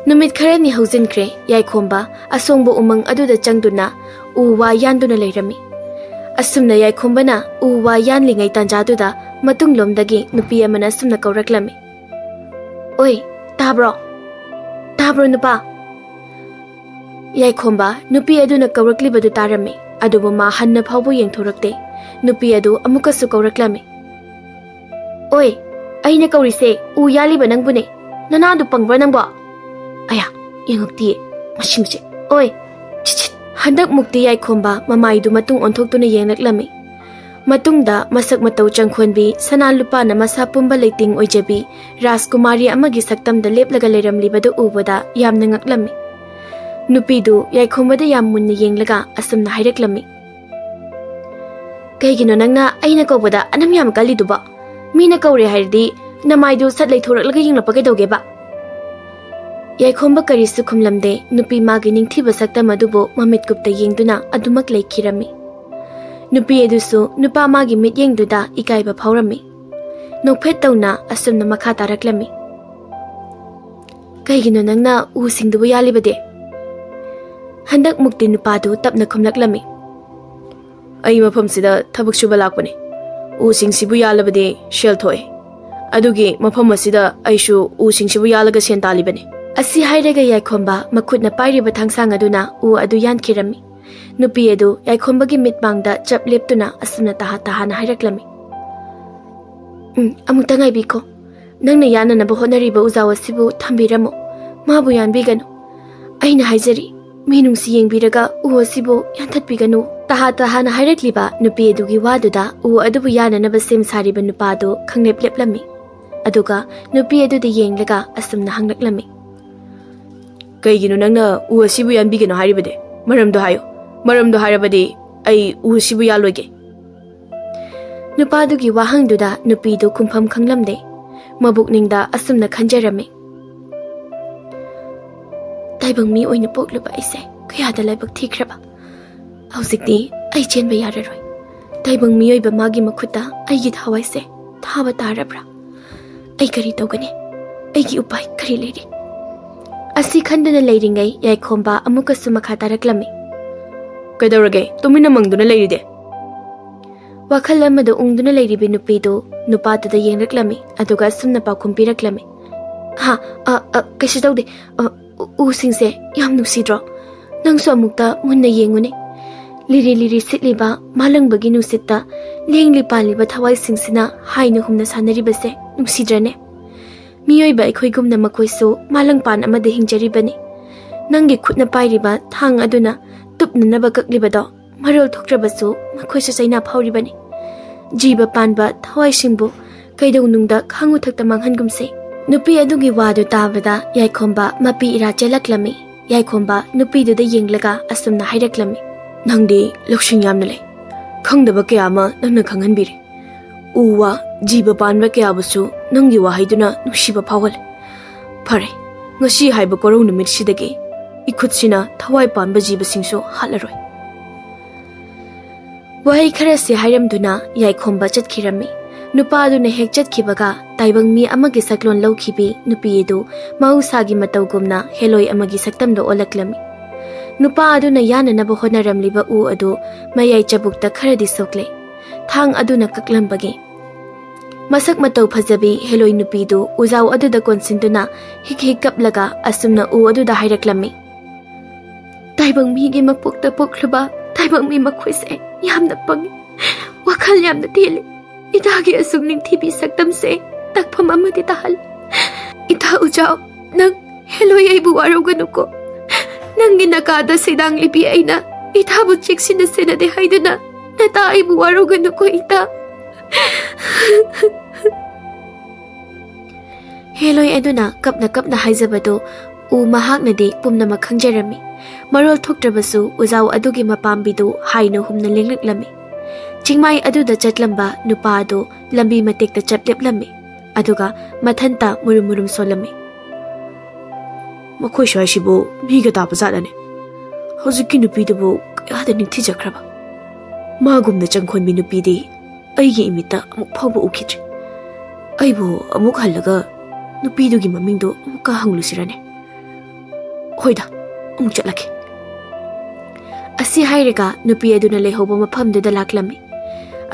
ꯅꯨꯃꯤꯠ ꯈꯔꯅꯤ ꯍꯧꯖꯤꯟꯈ꯭ꯔꯦ꯫ ꯌꯥꯏꯈꯣꯝꯕ ꯑꯁꯣꯡꯕ ꯎꯃꯪ ꯑꯗꯨꯗ ꯆꯪꯗꯨꯅ ꯎ ꯋꯥ ꯌꯥꯟꯗꯨꯅ ꯂꯩꯔꯝꯃꯤ꯫ ꯑꯁꯨꯝꯅ ꯌꯥꯏꯈꯣꯝꯕꯅ ꯎ ꯋꯥ ꯌꯥꯟꯂꯤꯉꯩ ꯇꯥꯟꯖꯥꯗꯨꯗ ꯃꯇꯨꯡꯂꯣꯝꯗꯒꯤ ꯅꯨꯄꯤ ꯑꯃꯅ ꯑꯁꯨꯝꯅ ꯀꯧꯔꯛꯂꯝꯃꯤ꯫ "ꯑꯣꯏ, ꯇꯥꯕ꯭ꯔꯣ? ꯇꯥꯕ꯭ꯔꯣ ꯅꯨꯄꯥ?" ꯌꯥꯏꯈꯣꯝꯕ ꯅꯨꯄꯤ ꯑꯗꯨꯅ ꯀꯧꯔꯛꯂꯤꯕꯗꯨ ꯇꯥꯔꯝꯃꯤ, ꯑꯗꯨꯕꯨ ꯃꯥ ꯍꯟꯅ ꯐꯥꯎꯕ ꯌꯦꯡꯊꯣꯔꯛꯇꯦ꯫ ꯅꯨꯄꯤ ꯑꯗꯨ ꯑꯃꯨꯛꯀꯁꯨ ꯀꯧꯔꯛꯂꯝꯃꯤ꯫ "ꯑꯣꯏ, ꯑꯩꯅ ꯀꯧꯔꯤꯁꯦ ꯎ ꯌꯥꯜꯂꯤꯕ ꯅꯪꯕꯨꯅꯦ꯫ ꯅꯅꯥꯗꯨ ꯄꯪꯕ꯭ꯔꯥ ꯅꯪꯕꯣ?" "ꯑꯌꯥ, ꯌꯦꯡꯉꯛꯇꯤꯌꯦ ꯃꯁꯤ ꯃꯆꯦ꯫ ꯑꯣꯏ, ꯁꯤꯠ, ꯁꯤꯠ!" ꯍꯟꯗꯛ ꯃꯨꯛꯇꯤ ꯌꯥꯏꯈꯣꯝꯕ ꯃꯃꯥꯏꯗꯨ ꯃꯇꯨꯡ ꯑꯣꯟꯊꯣꯛꯇꯨꯅ ꯌꯦꯡꯂꯛꯂꯝꯃꯤ꯫ ꯃꯇꯨꯡꯗ ꯃꯁꯛ ꯃꯇꯧ ꯆꯪꯈꯣꯟꯕꯤ, ꯁꯅꯥ ꯂꯨꯄꯥꯅ ꯃꯁꯥ ꯄꯨꯝꯕ ꯂꯩꯇꯦꯡ ꯑꯣꯏꯖꯕꯤ ꯔꯥꯖꯀꯨꯃꯥꯔꯤ ꯑꯃꯒꯤ ꯁꯛꯇꯝꯗ ꯂꯦꯞꯂꯒ ꯂꯩꯔꯝꯂꯤꯕꯗꯨ ꯎꯕꯗ ꯌꯥꯝꯅ ꯉꯛꯂꯝꯃꯤ꯫ ꯅꯨꯄꯤꯗꯨ ꯌꯥꯏꯈꯣꯝꯕꯗ ꯌꯥꯝ ꯃꯨꯟꯅ ꯌꯦꯡꯂꯒ ꯑꯁꯨꯝꯅ ꯍꯥꯏꯔꯛꯂꯝꯃꯤ꯫ "ꯀꯩꯒꯤꯅꯣ ꯅꯪꯅ ꯑꯩꯅ ꯀꯧꯕꯗ ꯑꯅꯝ ꯌꯥꯝ ꯀꯜꯂꯤꯗꯨꯕꯣ? ꯃꯤꯅ ꯀꯧꯔꯦ ꯍꯥꯏꯔꯗꯤ ꯅꯃꯥꯏꯗꯨ ꯁꯠ ꯂꯩꯊꯣꯔꯛꯂꯒ ꯌꯦꯡꯂꯛꯄ ꯀꯩꯗꯧꯒꯦꯕ?" ꯌꯥꯏꯈꯣꯝꯕ ꯀꯔꯤꯁꯨ ꯈꯨꯝꯂꯝꯗꯦ꯫ ꯅꯨꯄꯤ ꯃꯥꯒꯤ ꯅꯤꯡꯊꯤꯕ ꯁꯛꯇꯝ ꯑꯗꯨꯕꯨ ꯃꯃꯤꯠ ꯀꯨꯞꯇ ꯌꯦꯡꯗꯨꯅ ꯑꯗꯨꯃꯛ ꯂꯩꯈꯤꯔꯝꯃꯤ꯫ ꯅꯨꯄꯤ ꯑꯗꯨꯁꯨ ꯅꯨꯄꯥ ꯃꯥꯒꯤ ꯃꯤꯠꯌꯦꯡꯗꯨꯗ ꯏꯀꯥꯏꯕ ꯐꯥꯎꯔꯝꯃꯤ꯫ ꯅꯣꯛꯐꯦꯠ ꯇꯧꯅ ꯑꯁꯨꯝꯅ ꯃꯈꯥ ꯇꯥꯔꯛꯂꯝꯃꯤ꯫ "ꯀꯩꯒꯤꯅꯣ ꯅꯪꯅ ꯎꯁꯤꯡꯗꯨꯕꯨ ꯌꯥꯜꯂꯤꯕꯗꯤ?" ꯍꯟꯗꯛ ꯃꯨꯛꯇꯤ ꯅꯨꯄꯥꯗꯨ ꯇꯞꯅ ꯈꯨꯝꯂꯛꯂꯝꯃꯤ꯫ "ꯑꯩ ꯃꯐꯝꯁꯤꯗ ꯊꯕꯛ ꯁꯨꯕ ꯂꯥꯛꯄꯅꯦ꯫ ꯎꯁꯤꯡꯁꯤꯕꯨ ꯌꯥꯜꯂꯕꯗꯤ ꯁꯦꯜ ꯊꯣꯛꯑꯦ꯫ ꯑꯗꯨꯒꯤ ꯃꯐꯝ ꯑꯁꯤꯗ ꯑꯩꯁꯨ ꯎꯁꯤꯡꯁꯤꯕꯨ ꯌꯥꯜꯂꯒ ꯁꯦꯟ ꯇꯥꯜꯂꯤꯕꯅꯦ꯫" ꯑꯁꯤ ꯍꯥꯏꯔꯒ ꯌꯥꯏꯈꯣꯝꯕ ꯃꯈꯨꯠꯅ ꯄꯥꯏꯔꯤꯕ ꯊꯥꯡꯁꯥꯡ ꯑꯗꯨꯅ ꯎ ꯑꯗꯨ ꯌꯥꯟꯈꯤꯔꯝꯃꯤ꯫ ꯅꯨꯄꯤ ꯑꯗꯨ ꯌꯥꯏꯈꯣꯝꯕꯒꯤ ꯃꯤꯠꯃꯥꯡꯗ ꯆꯞ ꯂꯦꯞꯇꯨꯅ ꯑꯁꯨꯝꯅ ꯇꯍꯥ ꯇꯍꯥꯅ ꯍꯥꯏꯔꯛꯂꯝꯃꯤ꯫ "ꯎꯝ, ꯑꯃꯨꯛꯇ ꯉꯥꯏꯕꯤꯈꯣ꯫ ꯅꯪꯅ ꯌꯥꯅꯅꯕ ꯍꯣꯠꯅꯔꯤꯕ ꯎꯖꯥꯎ ꯑꯁꯤꯕꯨ ꯊꯝꯕꯤꯔꯝꯃꯣ꯫ ꯃꯥꯕꯨ ꯌꯥꯟꯕꯤꯒꯅꯨ꯫ ꯑꯩꯅ ꯍꯥꯏꯖꯔꯤ, ꯃꯤ ꯅꯨꯡꯁꯤ ꯌꯦꯡꯕꯤꯔꯒ ꯎ ꯑꯁꯤꯕꯨ ꯌꯥꯟꯊꯠꯄꯤꯒꯅꯨ꯫" ꯇꯍꯥ ꯇꯍꯥꯅ ꯍꯥꯏꯔꯛꯂꯤꯕ ꯅꯨꯄꯤ ꯑꯗꯨꯒꯤ ꯋꯥꯗꯨꯗ ꯎ ꯑꯗꯨꯕꯨ ꯌꯥꯅꯅꯕ ꯁꯦꯝ ꯁꯥꯔꯤꯕ ꯅꯨꯄꯥꯗꯨ ꯈꯪꯂꯦꯞ ꯂꯦꯞꯂꯝꯃꯤ꯫ ꯑꯗꯨꯒ ꯅꯨꯄꯤ ꯑꯗꯨꯗ ꯌꯦꯡꯂꯒ ꯑꯁꯨꯝꯅ ꯍꯪꯂꯛꯂꯝꯃꯤ꯫ "ꯀꯩꯒꯤꯅꯣ ꯅꯪꯅ ꯎ ꯑꯁꯤꯕꯨ ꯌꯥꯟꯕꯤꯒꯅꯣ ꯍꯥꯏꯔꯤꯕꯗꯤ? ꯃꯔꯝꯗꯣ ꯍꯥꯏꯌꯨ꯫ ꯃꯔꯝꯗꯣ ꯍꯥꯏꯔꯕꯗꯤ ꯑꯩ ꯎ ꯑꯁꯤꯕꯨ ꯌꯥꯜꯂꯣꯏꯒꯦ꯫" ꯅꯨꯄꯥꯗꯨꯒꯤ ꯋꯥꯍꯪꯗꯨꯗ ꯅꯨꯄꯤꯗꯨ ꯈꯨꯝꯐꯝ ꯈꯪꯂꯝꯗꯦ꯫ ꯃꯕꯨꯛꯅꯤꯡꯗ ꯑꯁꯨꯝꯅ ꯈꯟꯖꯔꯝꯃꯤ꯫ "ꯇꯥꯏꯕꯪ ꯃꯤ ꯑꯣꯏꯅ ꯄꯣꯛꯂꯨꯕ ꯑꯩꯁꯦ ꯀꯌꯥꯗ ꯂꯥꯏꯕꯛ ꯊꯤꯈ꯭ꯔꯕ꯫ ꯍꯧꯖꯤꯛꯇꯤ ꯑꯩ ꯆꯦꯟꯕ ꯌꯥꯔꯔꯣꯏ꯫ ꯇꯥꯏꯕꯪ ꯃꯤꯑꯣꯏꯕ ꯃꯥꯒꯤ ꯃꯈꯨꯠꯇ ꯑꯩꯒꯤ ꯊꯋꯥꯏꯁꯦ ꯊꯥꯕ ꯇꯥꯔꯕ꯭ꯔꯥ? ꯑꯩ ꯀꯔꯤ ꯇꯧꯒꯅꯤ? ꯑꯩꯒꯤ ꯎꯄꯥꯏ ꯀꯔꯤ ꯂꯩꯔꯤ?" ꯑꯁꯤ ꯈꯟꯗꯨꯅ ꯂꯩꯔꯤꯉꯩ ꯌꯥꯏꯈꯣꯝꯕ ꯑꯃꯨꯛꯀꯁꯨ ꯃꯈꯥ ꯇꯥꯔꯛꯂꯝꯃꯤ꯫ "ꯀꯩꯗꯧꯔꯒꯦ? ꯇꯨꯃꯤꯟꯅ ꯃꯪꯗꯨꯅ ꯂꯩꯔꯤꯗꯤ?" ꯋꯥꯈꯜ ꯑꯃꯗ ꯎꯪꯗꯨꯅ ꯂꯩꯔꯤꯕꯤ ꯅꯨꯄꯤꯗꯨ ꯅꯨꯄꯥꯗꯨꯗ ꯌꯦꯡꯂꯛꯂꯝꯃꯤ, ꯑꯗꯨꯒ ꯑꯁꯨꯝꯅ ꯄꯥꯎꯈꯨꯝ ꯄꯤꯔꯛꯂꯝꯃꯤ꯫ "ꯍꯥ, ꯑ, ꯑ, ꯀꯩꯁꯨ ꯇꯧꯗꯦ꯫ ꯑ, ꯎ-, ꯎꯁꯤꯡꯁꯦ ꯌꯥꯝ ꯅꯨꯡꯁꯤꯗ꯭ꯔꯣ? ꯅꯪꯁꯨ ꯑꯃꯨꯛꯇ ꯃꯨꯟꯅ ꯌꯦꯡꯉꯨꯅꯦ꯫ ꯂꯤꯔꯤ ꯂꯤꯔꯤ ꯁꯤꯠꯂꯤꯕ ꯃꯥꯂꯪꯕꯒꯤ ꯅꯨꯡꯁꯤꯠꯇ ꯂꯦꯡꯂꯤ ꯄꯥꯜꯂꯤꯕ ꯊꯋꯥꯏꯁꯤꯡꯁꯤꯅ ꯍꯥꯏꯅ ꯍꯨꯝꯅ ꯁꯥꯟꯅꯔꯤꯕꯁꯦ ꯅꯨꯡꯁꯤꯗ꯭ꯔꯅꯦ? ꯃꯤꯑꯣꯏꯕ ꯑꯩꯈꯣꯏꯒꯨꯝꯅ ꯃꯈꯣꯏꯁꯨ ꯃꯥꯂꯪ ꯄꯥꯟ ꯑꯃꯗ ꯍꯤꯡꯖꯔꯤꯕꯅꯤ꯫ ꯅꯪꯒꯤ ꯈꯨꯠꯅ ꯄꯥꯏꯔꯤꯕ ꯊꯥꯡ ꯑꯗꯨꯅ ꯇꯨꯞꯅꯅꯕ ꯀꯛꯂꯤꯕꯗꯣ ꯃꯔꯣꯜ ꯊꯣꯛꯇ꯭ꯔꯕꯁꯨ ꯃꯈꯣꯏꯁꯨ ꯆꯩꯅꯥ ꯐꯥꯎꯔꯤꯕꯅꯤ꯫ ꯖꯤꯕ ꯄꯥꯟꯕ ꯊꯋꯥꯏꯁꯤꯡꯕꯨ ꯀꯩꯗꯧꯅꯨꯡꯗ ꯈꯥꯡꯉꯨꯊꯛꯇ ꯃꯥꯡꯍꯟꯒꯨꯝꯁꯦ꯫ ꯅꯨꯄꯤ ꯑꯗꯨꯒꯤ ꯋꯥꯗꯨ ꯇꯥꯕꯗ ꯌꯥꯏꯈꯣꯝꯕ ꯃꯄꯤ ꯏꯔꯥ ꯆꯦꯜꯂꯛꯂꯝꯃꯤ꯫ ꯌꯥꯏꯈꯣꯝꯕ ꯅꯨꯄꯤꯗꯨꯗ ꯌꯦꯡꯂꯒ ꯑꯁꯨꯝꯅ ꯍꯥꯏꯔꯛꯂꯝꯃꯤ꯫ ꯅꯪꯗꯤ ꯂꯧꯁꯤꯡ ꯌꯥꯝꯅ ꯂꯩ꯫ ꯈꯪꯗꯕ ꯀꯌꯥ ꯑꯃ ꯅꯪꯅ ꯈꯪꯍꯟꯕꯤꯔꯦ꯫ ꯎ ꯋꯥ, ꯖꯤꯕ ꯄꯥꯟꯕ ꯀꯌꯥꯕꯨꯁꯨ ꯅꯪꯒꯤ ꯋꯥꯍꯩꯗꯨꯅ ꯅꯨꯡꯁꯤꯕ ꯐꯥꯎꯍꯜꯂꯦ꯫ ꯐꯔꯦ, ꯉꯁꯤ ꯍꯥꯏꯕ ꯀꯣꯔꯧ ꯅꯨꯃꯤꯠꯁꯤꯗꯒꯤ ꯏꯈꯨꯠꯁꯤꯅ ꯊꯋꯥꯏ ꯄꯥꯟꯕ ꯖꯤꯕꯁꯤꯡꯁꯨ ꯍꯥꯠꯂꯔꯣꯏ꯫ ꯋꯥꯍꯩ ꯈꯔꯁꯤ ꯍꯥꯏꯔꯝꯗꯨꯅ ꯌꯥꯏꯈꯣꯝꯕ ꯆꯠꯈꯤꯔꯝꯃꯤ꯫ ꯅꯨꯄꯥ ꯑꯗꯨꯅ ꯍꯦꯛ ꯆꯠꯈꯤꯕꯒ ꯇꯥꯏꯕꯪ ꯃꯤ ꯑꯃꯒꯤ ꯁꯛꯂꯣꯟ ꯂꯧꯈꯤꯕꯤ ꯅꯨꯄꯤ ꯑꯗꯨ ꯃꯍꯧꯁꯥꯒꯤ ꯃꯇꯧꯒꯨꯝꯅ ꯍꯦꯂꯣꯏ ꯑꯃꯒꯤ ꯁꯛꯇꯝꯗ ꯑꯣꯜꯂꯛꯂꯝꯃꯤ꯫ ꯅꯨꯄꯥ ꯑꯗꯨꯅ ꯌꯥꯅꯅꯕ ꯍꯣꯠꯅꯔꯝꯂꯤꯕ ꯎ ꯑꯗꯨ ꯃꯌꯥꯏ ꯆꯕꯨꯛꯇ ꯈꯔꯗꯤ ꯁꯣꯛꯂꯦ꯫ ꯊꯥꯡ ꯑꯗꯨꯅ ꯀꯛꯂꯝꯕꯒꯤ꯫ ꯃꯁꯛ ꯃꯇꯧ ꯐꯖꯕꯤ ꯍꯦꯂꯣꯏ ꯅꯨꯄꯤꯗꯨ ꯎꯖꯥꯎ ꯑꯗꯨꯗ ꯀꯣꯟꯁꯤꯟꯗꯨꯅ ꯍꯤꯛ ꯍꯤꯛ ꯀꯞꯂꯒ ꯑꯁꯨꯝꯅ ꯎ ꯑꯗꯨꯗ ꯍꯥꯏꯔꯛꯂꯝꯃꯤ꯫ ꯇꯥꯏꯕꯪ ꯃꯤꯒꯤ ꯃꯄꯣꯛꯇ ꯄꯣꯛꯂꯨꯕ ꯇꯥꯏꯕꯪ ꯃꯤ ꯃꯈꯣꯏꯁꯦ ꯌꯥꯝꯅ ꯄꯪꯉꯤ, ꯋꯥꯈꯜ ꯌꯥꯝꯅ ꯇꯦꯜꯂꯤ꯫ ꯏꯇꯥꯒꯤ ꯑꯁꯨꯛ ꯅꯤꯡꯊꯤꯕꯤ ꯁꯛꯇꯝꯁꯦ ꯇꯛꯐꯝ ꯑꯃꯗꯤ ꯇꯥꯍꯜꯂꯤ꯫ ꯏꯇꯥ ꯎꯖꯥꯎ, ꯅꯪ ꯍꯦꯂꯣꯏ ꯑꯩꯕꯨ ꯋꯥꯔꯧꯒꯅꯨꯀꯣ꯫ ꯅꯪꯒꯤ ꯅꯀꯥꯗ ꯁꯩꯗꯥꯡꯂꯤꯕꯤ ꯑꯩꯅ ꯏꯇꯥꯕꯨ ꯆꯦꯛꯁꯤꯟꯅ ꯁꯦꯟꯅꯗꯦ ꯍꯥꯏꯗꯨꯅ ꯅꯇꯥ ꯑꯩꯕꯨ ꯋꯥꯔꯧꯒꯅꯨꯀꯣ ꯏꯇꯥ꯫ ꯍꯦꯂꯣꯏ ꯑꯗꯨꯅ ꯀꯞꯅ ꯀꯞꯅ ꯍꯥꯏꯖꯕꯗꯨ ꯎ ꯃꯍꯥꯛꯅꯗꯤ ꯄꯨꯝꯅꯃꯛ ꯈꯪꯖꯔꯝꯃꯤ꯫ ꯃꯔꯣꯜ ꯊꯣꯛꯇ꯭ꯔꯕꯁꯨ ꯎꯖꯥꯎ ꯑꯗꯨꯒꯤ ꯃꯄꯥꯝꯕꯤꯗꯨ ꯍꯥꯏꯅ ꯍꯨꯝꯅ ꯂꯦꯡꯂꯛꯂꯝꯃꯤ꯫ ꯆꯤꯡꯃꯥꯏ ꯑꯗꯨꯗ ꯆꯠꯂꯝꯕ ꯅꯨꯄꯥ ꯑꯗꯨ ꯂꯝꯕꯤ ꯃꯇꯦꯛꯇ ꯆꯞ ꯂꯦꯞꯂꯝꯃꯤ꯫ ꯑꯗꯨꯒ ꯃꯊꯟꯇ ꯃꯨꯔꯨꯝ ꯃꯨꯔꯨꯝ ꯁꯣꯜꯂꯝꯃꯤ꯫ ꯃꯈꯣꯏ ꯁ꯭ꯋꯥꯏꯁꯤꯕꯨ ꯃꯤꯒ ꯇꯥꯕ ꯖꯥꯠꯂꯅꯦ? ꯍꯧꯖꯤꯛꯀꯤ ꯅꯨꯄꯤꯗꯨꯕꯨ ꯀꯌꯥꯗ ꯅꯤꯡꯊꯤꯖꯈ꯭ꯔꯕ? ꯃꯥꯒꯨꯝꯅ ꯆꯪꯈꯣꯟꯕꯤ ꯅꯨꯄꯤꯗꯤ ꯑꯩꯒꯤ ꯏꯃꯤꯠꯇ ꯑꯃꯨꯛ ꯐꯥꯎꯕ ꯎꯈꯤꯗ꯭ꯔꯤ꯫ ꯑꯩꯕꯨ ꯑꯃꯨꯛ ꯍꯜꯂꯒ ꯅꯨꯄꯤꯗꯨꯒꯤ ꯃꯃꯤꯡꯗꯨ ꯑꯃꯨꯛꯀ ꯍꯪꯂꯨꯁꯤꯔꯅꯦ? ꯍꯣꯏꯗ, ꯑꯃꯨꯛ ꯆꯠꯂꯒꯦ꯫ ꯑꯁꯤ ꯍꯥꯏꯔꯒ ꯅꯨꯄꯤ ꯑꯗꯨꯅ ꯂꯩꯍꯧꯕ ꯃꯐꯝꯗꯨꯗ ꯂꯥꯛꯂꯝꯃꯤ꯫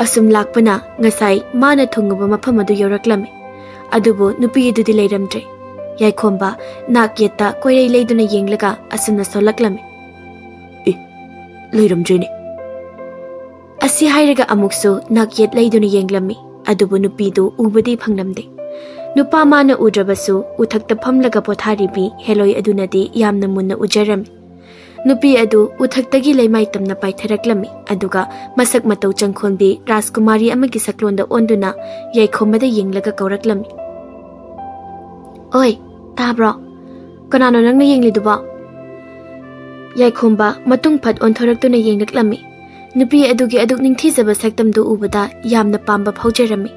ꯑꯁꯨꯝ ꯂꯥꯛꯄꯅ ꯉꯁꯥꯏ ꯃꯥꯅ ꯊꯨꯡꯉꯨꯕ ꯃꯐꯝ ꯑꯗꯨ ꯌꯧꯔꯛꯂꯝꯃꯤ꯫ ꯑꯗꯨꯕꯨ ꯅꯨꯄꯤ ꯑꯗꯨꯗꯤ ꯂꯩꯔꯝꯗ꯭ꯔꯦ꯫ ꯌꯥꯏꯈꯣꯝꯕ ꯅꯥꯛ ꯌꯦꯠꯇ ꯀꯣꯏꯔꯩ ꯂꯩꯗꯨꯅ ꯌꯦꯡꯂꯒ ꯑꯁꯨꯝꯅ ꯁꯣꯜꯂꯛꯂꯝꯃꯤ꯫ ꯑꯦ, ꯂꯩꯔꯝꯗ꯭ꯔꯦꯅꯦ꯫ ꯑꯁꯤ ꯍꯥꯏꯔꯒ ꯑꯃꯨꯛꯁꯨ ꯅꯥꯛ ꯌꯦꯠ ꯂꯩꯗꯨꯅ ꯌꯦꯡꯂꯝꯃꯤ, ꯑꯗꯨꯕꯨ ꯅꯨꯄꯤꯗꯨ ꯎꯕꯗꯤ ꯐꯪꯂꯝꯗꯦ꯫ ꯅꯨꯄꯥ ꯃꯥꯅ ꯎꯗ꯭ꯔꯕꯁꯨ ꯎꯊꯛꯇ ꯐꯝꯂꯒ ꯄꯣꯊꯥꯔꯤꯕꯤ ꯍꯦꯂꯣꯏ ꯑꯗꯨꯅꯗꯤ ꯌꯥꯝꯅ ꯃꯨꯟꯅ ꯎꯖꯔꯝꯃꯤ꯫ ꯅꯨꯄꯤ ꯑꯗꯨ ꯎꯊꯛꯇꯒꯤ ꯂꯩꯃꯥꯏ ꯇꯝꯅ ꯄꯥꯏꯊꯔꯛꯂꯝꯃꯤ, ꯑꯗꯨꯒ ꯃꯁꯛ ꯃꯇꯧ ꯆꯪꯈꯣꯟꯕꯤ ꯔꯥꯖꯀꯨꯃꯥꯔꯤ ꯑꯃꯒꯤ ꯁꯛꯂꯣꯟꯗ ꯑꯣꯟꯗꯨꯅ ꯌꯥꯏꯈꯣꯝꯕꯗ ꯌꯦꯡꯂꯒ ꯀꯧꯔꯛꯂꯝꯃꯤ꯫ "ꯑꯣꯏ, ꯇꯥꯕ꯭ꯔꯣ? ꯀꯅꯥꯅꯣ ꯅꯪꯅ ꯌꯦꯡꯂꯤꯗꯨꯕꯣ?" ꯌꯥꯏꯈꯣꯝꯕ ꯃꯇꯨꯡ ꯐꯠ ꯑꯣꯟꯊꯣꯔꯛꯇꯨꯅ ꯌꯦꯡꯂꯛꯂꯝꯃꯤ꯫ ꯅꯨꯄꯤ ꯑꯗꯨꯒꯤ ꯑꯗꯨꯛ ꯅꯤꯡꯊꯤꯖꯕ ꯁꯛꯇꯝꯗꯨ ꯎꯕꯗ ꯌꯥꯝꯅ ꯄꯥꯝꯕ ꯐꯥꯎꯖꯔꯝꯃꯤ꯫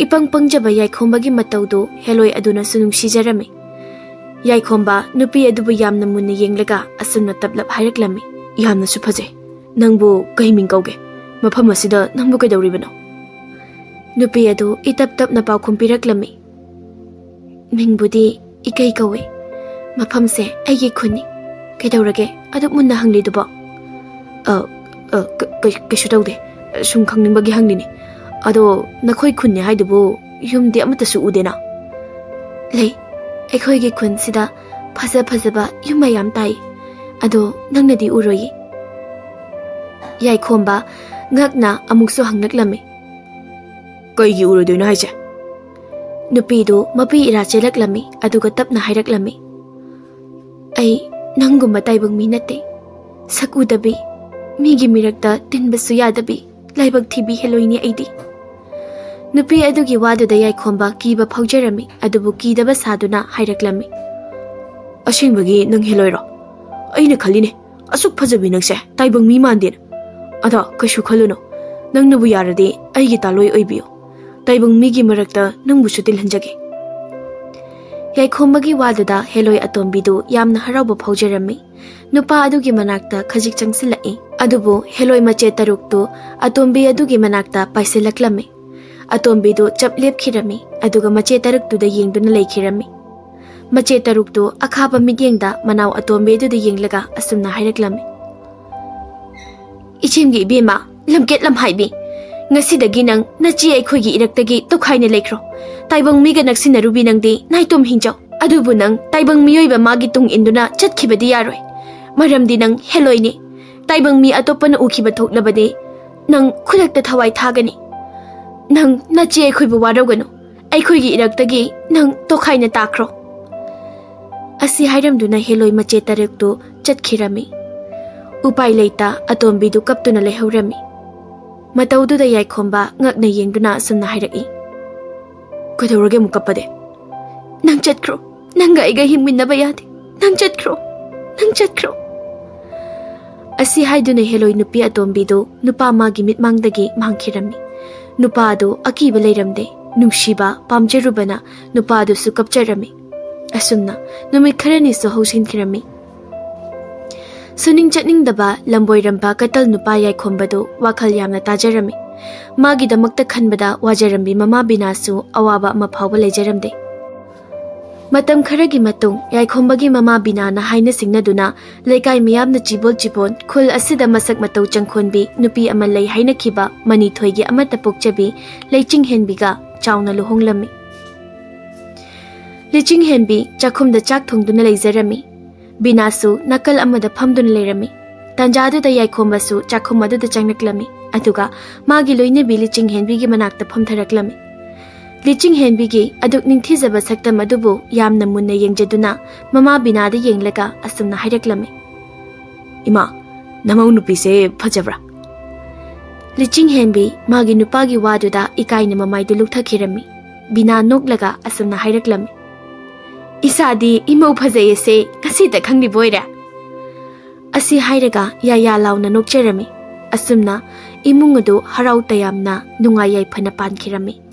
ꯏꯄꯪ ꯄꯪꯖꯕ ꯌꯥꯏꯈꯣꯝꯕꯒꯤ ꯃꯇꯧꯗꯨ ꯍꯦꯂꯣꯏ ꯑꯗꯨꯅꯁꯨ ꯅꯨꯡꯁꯤꯖꯔꯝꯃꯤ꯫ ꯌꯥꯏꯈꯣꯝꯕ ꯅꯨꯄꯤ ꯑꯗꯨꯕꯨ ꯌꯥꯝꯅ ꯃꯨꯟꯅ ꯌꯦꯡꯂꯒ ꯑꯁꯨꯝꯅ ꯇꯞꯂꯞ ꯍꯥꯏꯔꯛꯂꯝꯃꯤ꯫ "ꯌꯥꯝꯅꯁꯨ ꯐꯖꯩ꯫ ꯅꯪꯕꯨ ꯀꯩ ꯃꯤꯡ ꯀꯧꯒꯦ? ꯃꯐꯝ ꯑꯁꯤꯗ ꯅꯪꯕꯨ ꯀꯩꯗꯧꯔꯤꯕꯅꯣ?" ꯅꯨꯄꯤ ꯑꯗꯨ ꯏꯇꯞ ꯇꯞꯅ ꯄꯥꯎꯈꯨꯝ ꯄꯤꯔꯛꯂꯝꯃꯤ꯫ "ꯃꯤꯡꯕꯨꯗꯤ ꯏꯀꯩ ꯀꯧꯏ꯫ ꯃꯐꯝꯁꯦ ꯑꯩꯒꯤ ꯈꯨꯟꯅꯤ꯫ ꯀꯩꯗꯧꯔꯒꯦ ꯑꯗꯨꯛ ꯃꯨꯟꯅ ꯍꯪꯂꯤꯗꯨꯕꯣ?" "ꯑ, ꯑ, ꯀ-, ꯀ-, ꯀꯩꯁꯨ ꯇꯧꯗꯦ꯫ ꯁꯨꯝ ꯈꯪꯅꯤꯡꯕꯒꯤ ꯍꯪꯂꯤꯅꯤ꯫ ꯑꯗꯣ ꯅꯈꯣꯏ ꯈꯨꯟꯅꯤ ꯍꯥꯏꯗꯨꯕꯨ ꯌꯨꯝꯗꯤ ꯑꯃꯠꯇꯁꯨ ꯎꯗꯦꯅ?" "ꯂꯩ, ꯑꯩꯈꯣꯏꯒꯤ ꯈꯨꯟꯁꯤꯗ ꯐꯖ ꯐꯖꯕ ꯌꯨꯝ ꯃꯌꯥꯝ ꯇꯥꯏ꯫ ꯑꯗꯣ ꯅꯪꯅꯗꯤ ꯎꯔꯣꯏꯌꯦ?" ꯌꯥꯏꯈꯣꯝꯕ ꯉꯛꯅ ꯑꯃꯨꯛꯁꯨ ꯍꯪꯂꯛꯂꯝꯃꯤ꯫ "ꯀꯩꯒꯤ ꯎꯔꯣꯏꯗꯣꯏꯅꯣ ꯍꯥꯏꯁꯦ?" ꯅꯨꯄꯤꯗꯨ ꯃꯄꯤ ꯏꯔꯥ ꯆꯦꯜꯂꯛꯂꯝꯃꯤ, ꯑꯗꯨꯒ ꯇꯞꯅ ꯍꯥꯏꯔꯛꯂꯝꯃꯤ꯫ "ꯑꯩ ꯅꯪꯒꯨꯝꯕ ꯇꯥꯏꯕꯪ ꯃꯤ ꯅꯠꯇꯦ꯫ ꯁꯛ ꯎꯗꯕꯤ, ꯃꯤꯒꯤ ꯃꯤꯔꯛꯇ ꯇꯤꯟꯕꯁꯨ ꯌꯥꯗꯕꯤ, ꯂꯥꯏꯕꯛ ꯊꯤꯕꯤ ꯍꯦꯂꯣꯏꯅꯤ ꯑꯩꯗꯤ꯫" ꯅꯨꯄꯤ ꯑꯗꯨꯒꯤ ꯋꯥꯗꯨꯗ ꯌꯥꯏꯈꯣꯝꯕ ꯀꯤꯕ ꯐꯥꯎꯖꯔꯝꯃꯤ, ꯑꯗꯨꯕꯨ ꯀꯤꯗꯕ ꯁꯥꯗꯨꯅ ꯍꯥꯏꯔꯛꯂꯝꯃꯤ꯫ "ꯑꯁꯦꯡꯕꯒꯤ ꯅꯪ ꯍꯦꯂꯣꯏꯔꯣ? ꯑꯩꯅ ꯈꯜꯂꯤꯅꯦ, ꯑꯁꯨꯛ ꯐꯖꯕꯤ ꯅꯪꯁꯦ ꯇꯥꯏꯕꯪ ꯃꯤ ꯃꯥꯟꯗꯦꯅ꯫ ꯑꯗꯣ ꯀꯩꯁꯨ ꯈꯜꯂꯨꯅꯨ, ꯅꯪꯅꯕꯨ ꯌꯥꯔꯗꯤ ꯑꯩꯒꯤ ꯇꯥꯂꯣꯏ ꯑꯣꯏꯕꯤꯌꯨ꯫ ꯇꯥꯏꯕꯪ ꯃꯤꯒꯤ ꯃꯔꯛꯇ ꯅꯪꯕꯨꯁꯨ ꯇꯤꯜꯍꯟꯖꯒꯦ꯫" ꯌꯥꯏꯈꯣꯝꯕꯒꯤ ꯋꯥꯗꯨꯗ ꯍꯦꯂꯣꯏ ꯑꯇꯣꯝꯕꯤꯗꯨ ꯌꯥꯝꯅ ꯍꯔꯥꯎꯕ ꯐꯥꯎꯖꯔꯝꯃꯤ꯫ ꯅꯨꯄꯥ ꯑꯗꯨꯒꯤ ꯃꯅꯥꯛꯇ ꯈꯖꯤꯛ ꯆꯪꯁꯤꯜꯂꯛꯏ꯫ ꯑꯗꯨꯕꯨ ꯍꯦꯂꯣꯏ ꯃꯆꯦ ꯇꯔꯨꯛꯇꯨ ꯑꯇꯣꯝꯕꯤ ꯑꯗꯨꯒꯤ ꯃꯅꯥꯛꯇ ꯄꯥꯏꯁꯤꯜꯂꯛꯂꯝꯃꯤ꯫ ꯑꯇꯣꯝꯕꯤꯗꯨ ꯆꯞ ꯂꯦꯞꯈꯤꯔꯝꯃꯤ, ꯑꯗꯨꯒ ꯃꯆꯦ ꯇꯔꯨꯛꯇꯨꯗ ꯌꯦꯡꯗꯨꯅ ꯂꯩꯈꯤꯔꯝꯃꯤ꯫ ꯃꯆꯦ ꯇꯔꯨꯛꯇꯨ ꯑꯈꯥꯕ ꯃꯤꯠꯌꯦꯡꯗ ꯃꯅꯥꯎ ꯑꯇꯣꯝꯕꯤ ꯑꯗꯨꯗ ꯌꯦꯡꯂꯒ ꯑꯁꯨꯝꯅ ꯍꯥꯏꯔꯛꯂꯝꯃꯤ꯫ "ꯏꯆꯦꯝꯒꯤ ꯏꯕꯦꯝꯃ, ꯂꯝꯀꯦꯠ ꯂꯝꯍꯥꯏꯕꯤ, ꯉꯁꯤꯗꯒꯤ ꯅꯪ ꯅꯆꯦ ꯑꯩꯈꯣꯏꯒꯤ ꯏꯔꯛꯇꯒꯤ ꯇꯣꯈꯥꯏꯅ ꯂꯩꯈ꯭ꯔꯣ꯫ ꯇꯥꯏꯕꯪ ꯃꯤꯒ ꯅꯛꯁꯤꯟꯅꯔꯨꯕꯤ ꯅꯪꯗꯤ ꯅꯥꯏꯇꯣꯝ ꯍꯤꯡꯖꯧ꯫ ꯑꯗꯨꯕꯨ ꯅꯪ ꯇꯥꯏꯕꯪ ꯃꯤꯑꯣꯏꯕ ꯃꯥꯒꯤ ꯇꯨꯡ ꯏꯟꯗꯨꯅ ꯆꯠꯈꯤꯕꯗꯤ ꯌꯥꯔꯣꯏ꯫ ꯃꯔꯝꯗꯤ ꯅꯪ ꯍꯦꯂꯣꯏꯅꯤ꯫ ꯇꯥꯏꯕꯪ ꯃꯤ ꯑꯇꯣꯞꯄꯅ ꯎꯈꯤꯕ ꯊꯣꯛꯂꯕꯗꯤ ꯅꯪ ꯈꯨꯗꯛꯇ ꯊꯋꯥꯏ ꯊꯥꯒꯅꯤ꯫ ꯅꯪ ꯅꯆꯦ ꯑꯩꯈꯣꯏꯕꯨ ꯋꯥꯔꯧꯒꯅꯨ꯫ ꯑꯩꯈꯣꯏꯒꯤ ꯏꯔꯛꯇꯒꯤ ꯅꯪ ꯇꯣꯈꯥꯏꯅ ꯇꯥꯈ꯭ꯔꯣ꯫ ꯑꯁꯤ ꯍꯥꯏꯔꯝꯗꯨꯅ ꯍꯦꯂꯣꯏ ꯃꯆꯦ ꯇꯔꯨꯛꯇꯨ ꯆꯠꯈꯤꯔꯝꯃꯤ꯫ ꯎꯄꯥꯏ ꯂꯩꯇ ꯑꯇꯣꯝꯕꯤꯗꯨ ꯀꯞꯇꯨꯅ ꯂꯩꯍꯧꯔꯝꯃꯤ꯫ ꯃꯇꯧꯗꯨꯗ ꯌꯥꯏꯈꯣꯝꯕ ꯉꯛꯅ ꯌꯦꯡꯗꯨꯅ ꯑꯁꯨꯝꯅ ꯍꯥꯏꯔꯛꯏ, "ꯀꯩꯗꯧꯔꯒꯦ ꯑꯃꯨꯛ ꯀꯞꯄꯗꯤ? ꯅꯪ ꯆꯠꯈ꯭ꯔꯣ꯫ ꯅꯪꯒ ꯑꯩꯒ ꯍꯤꯡꯃꯤꯟꯅꯕ ꯌꯥꯗꯦ꯫ ꯅꯪ ꯆꯠꯈ꯭ꯔꯣ꯫ ꯅꯪ ꯆꯠꯈ꯭ꯔꯣ꯫" ꯑꯁꯤ ꯍꯥꯏꯗꯨꯅ ꯍꯦꯂꯣꯏ ꯅꯨꯄꯤ ꯑꯇꯣꯝꯕꯤꯗꯨ ꯅꯨꯄꯥ ꯃꯥꯒꯤ ꯃꯤꯠꯃꯥꯡꯗꯒꯤ ꯃꯥꯡꯈꯤꯔꯝꯃꯤ꯫ ꯅꯨꯄꯥ ꯑꯗꯨ ꯑꯀꯤꯕ ꯂꯩꯔꯝꯗꯦ꯫ ꯅꯨꯡꯁꯤꯕ, ꯄꯥꯝꯖꯔꯨꯕꯅ ꯅꯨꯄꯥ ꯑꯗꯨꯁꯨ ꯀꯞꯆꯔꯝꯃꯤ꯫ ꯑꯁꯨꯝꯅ ꯅꯨꯃꯤꯠ ꯈꯔꯅꯤꯁꯨ ꯍꯧꯁꯤꯟꯈꯤꯔꯝꯃꯤ꯫ ꯁꯨꯅꯤꯡ ꯆꯠꯅꯤꯡꯗꯕ ꯂꯝꯕꯣꯏꯔꯝꯕ ꯀꯇꯜ ꯅꯨꯄꯥ ꯌꯥꯏꯈꯣꯝꯕꯗꯨ ꯋꯥꯈꯜ ꯌꯥꯝꯅ ꯇꯥꯖꯔꯝꯃꯤ꯫ ꯃꯥꯒꯤꯗꯃꯛꯇ ꯈꯟꯕꯗ ꯋꯥꯖꯔꯝꯕꯤ ꯃꯃꯥ ꯕꯤꯅꯥꯁꯨ ꯑꯋꯥꯕ ꯑꯃ ꯐꯥꯎꯕ ꯂꯩꯖꯔꯝꯗꯦ꯫ ꯃꯇꯝ ꯈꯔꯒꯤ ꯃꯇꯨꯡ ꯌꯥꯏꯈꯣꯝꯕꯒꯤ ꯃꯃꯥ ꯕꯤꯅꯥꯅ ꯍꯥꯏꯅ ꯁꯤꯡꯅꯗꯨꯅ ꯂꯩꯀꯥꯏ ꯃꯤꯌꯥꯝꯅ ꯆꯤꯕꯣꯟ ꯆꯤꯕꯣꯟ ꯈꯨꯜ ꯑꯁꯤꯗ ꯃꯁꯛ ꯃꯇꯧ ꯆꯪꯈꯣꯟꯕꯤ ꯅꯨꯄꯤ ꯑꯃ ꯂꯩ ꯍꯥꯏꯅꯈꯤꯕ ꯃꯅꯤꯊꯣꯏꯒꯤ ꯑꯃꯠꯇ ꯄꯣꯛꯆꯕꯤ ꯂꯩꯆꯤꯡ ꯍꯦꯟꯕꯤꯒ ꯆꯥꯎꯅ ꯂꯨꯍꯣꯡꯂꯝꯃꯤ꯫ ꯂꯩꯆꯤꯡ ꯍꯦꯟꯕꯤ ꯆꯥꯛꯈꯨꯝꯗ ꯆꯥꯛ ꯊꯣꯡꯗꯨꯅ ꯂꯩꯖꯔꯝꯃꯤ꯫ ꯕꯤꯅꯥꯁꯨ ꯅꯥꯀꯜ ꯑꯃꯗ ꯐꯝꯗꯨꯅ ꯂꯩꯔꯝꯃꯤ꯫ ꯇꯥꯟꯖꯥꯗꯨꯗ ꯌꯥꯏꯈꯣꯝꯕꯁꯨ ꯆꯥꯛꯈꯨꯝ ꯑꯗꯨꯗ ꯆꯪꯂꯛꯂꯝꯃꯤ꯫ ꯑꯗꯨꯒ ꯃꯥꯒꯤ ꯂꯣꯏꯅꯕꯤ ꯂꯩꯆꯤꯡ ꯍꯦꯟꯕꯤꯒꯤ ꯃꯅꯥꯛꯇ ꯐꯝꯊꯔꯛꯂꯝꯃꯤ꯫ ꯂꯩꯆꯤꯡ ꯍꯦꯟꯕꯤꯒꯤ ꯑꯗꯨꯛ ꯅꯤꯡꯊꯤꯖꯕ ꯁꯛꯇꯝ ꯑꯗꯨꯕꯨ ꯌꯥꯝꯅ ꯃꯨꯟꯅ ꯌꯦꯡꯖꯗꯨꯅ ꯃꯃꯥ ꯕꯤꯅꯥꯗ ꯌꯦꯡꯂꯒ ꯑꯁꯨꯝꯅ ꯍꯥꯏꯔꯛꯂꯝꯃꯤ, "ꯏꯃꯥ, ꯅꯃꯧ ꯅꯨꯄꯤꯁꯦ ꯐꯖꯕ꯭ꯔꯥ?" ꯂꯩꯆꯤꯡ ꯍꯦꯟꯕꯤ ꯃꯥꯒꯤ ꯅꯨꯄꯥꯒꯤ ꯋꯥꯗꯨꯗ ꯏꯀꯥꯏꯅ ꯃꯃꯥꯏꯗꯨ ꯂꯨꯛꯊꯈꯤꯔꯝꯃꯤ꯫ ꯕꯤꯅꯥ ꯅꯣꯛꯂꯒ ꯑꯁꯨꯝꯅ ꯍꯥꯏꯔꯛꯂꯝꯃꯤ, "ꯏꯁꯥꯗꯤ ꯏꯃꯧ ꯐꯖꯩ ꯑꯁꯦ ꯉꯁꯤꯇ ꯈꯪꯂꯤꯕ ꯑꯣꯏꯔꯦ?" ꯑꯁꯤ ꯍꯥꯏꯔꯒ ꯌꯥꯌꯥ ꯂꯥꯎꯅ ꯅꯣꯛꯆꯔꯝꯃꯤ꯫ ꯑꯁꯨꯝꯅ ꯏꯃꯨꯡ ꯑꯗꯨ ꯍꯔꯥꯎ ꯇꯌꯥꯝꯅ ꯅꯨꯡꯉꯥꯏ ꯌꯥꯏꯐꯅ ꯄꯥꯟꯈꯤꯔꯝꯃꯤ꯫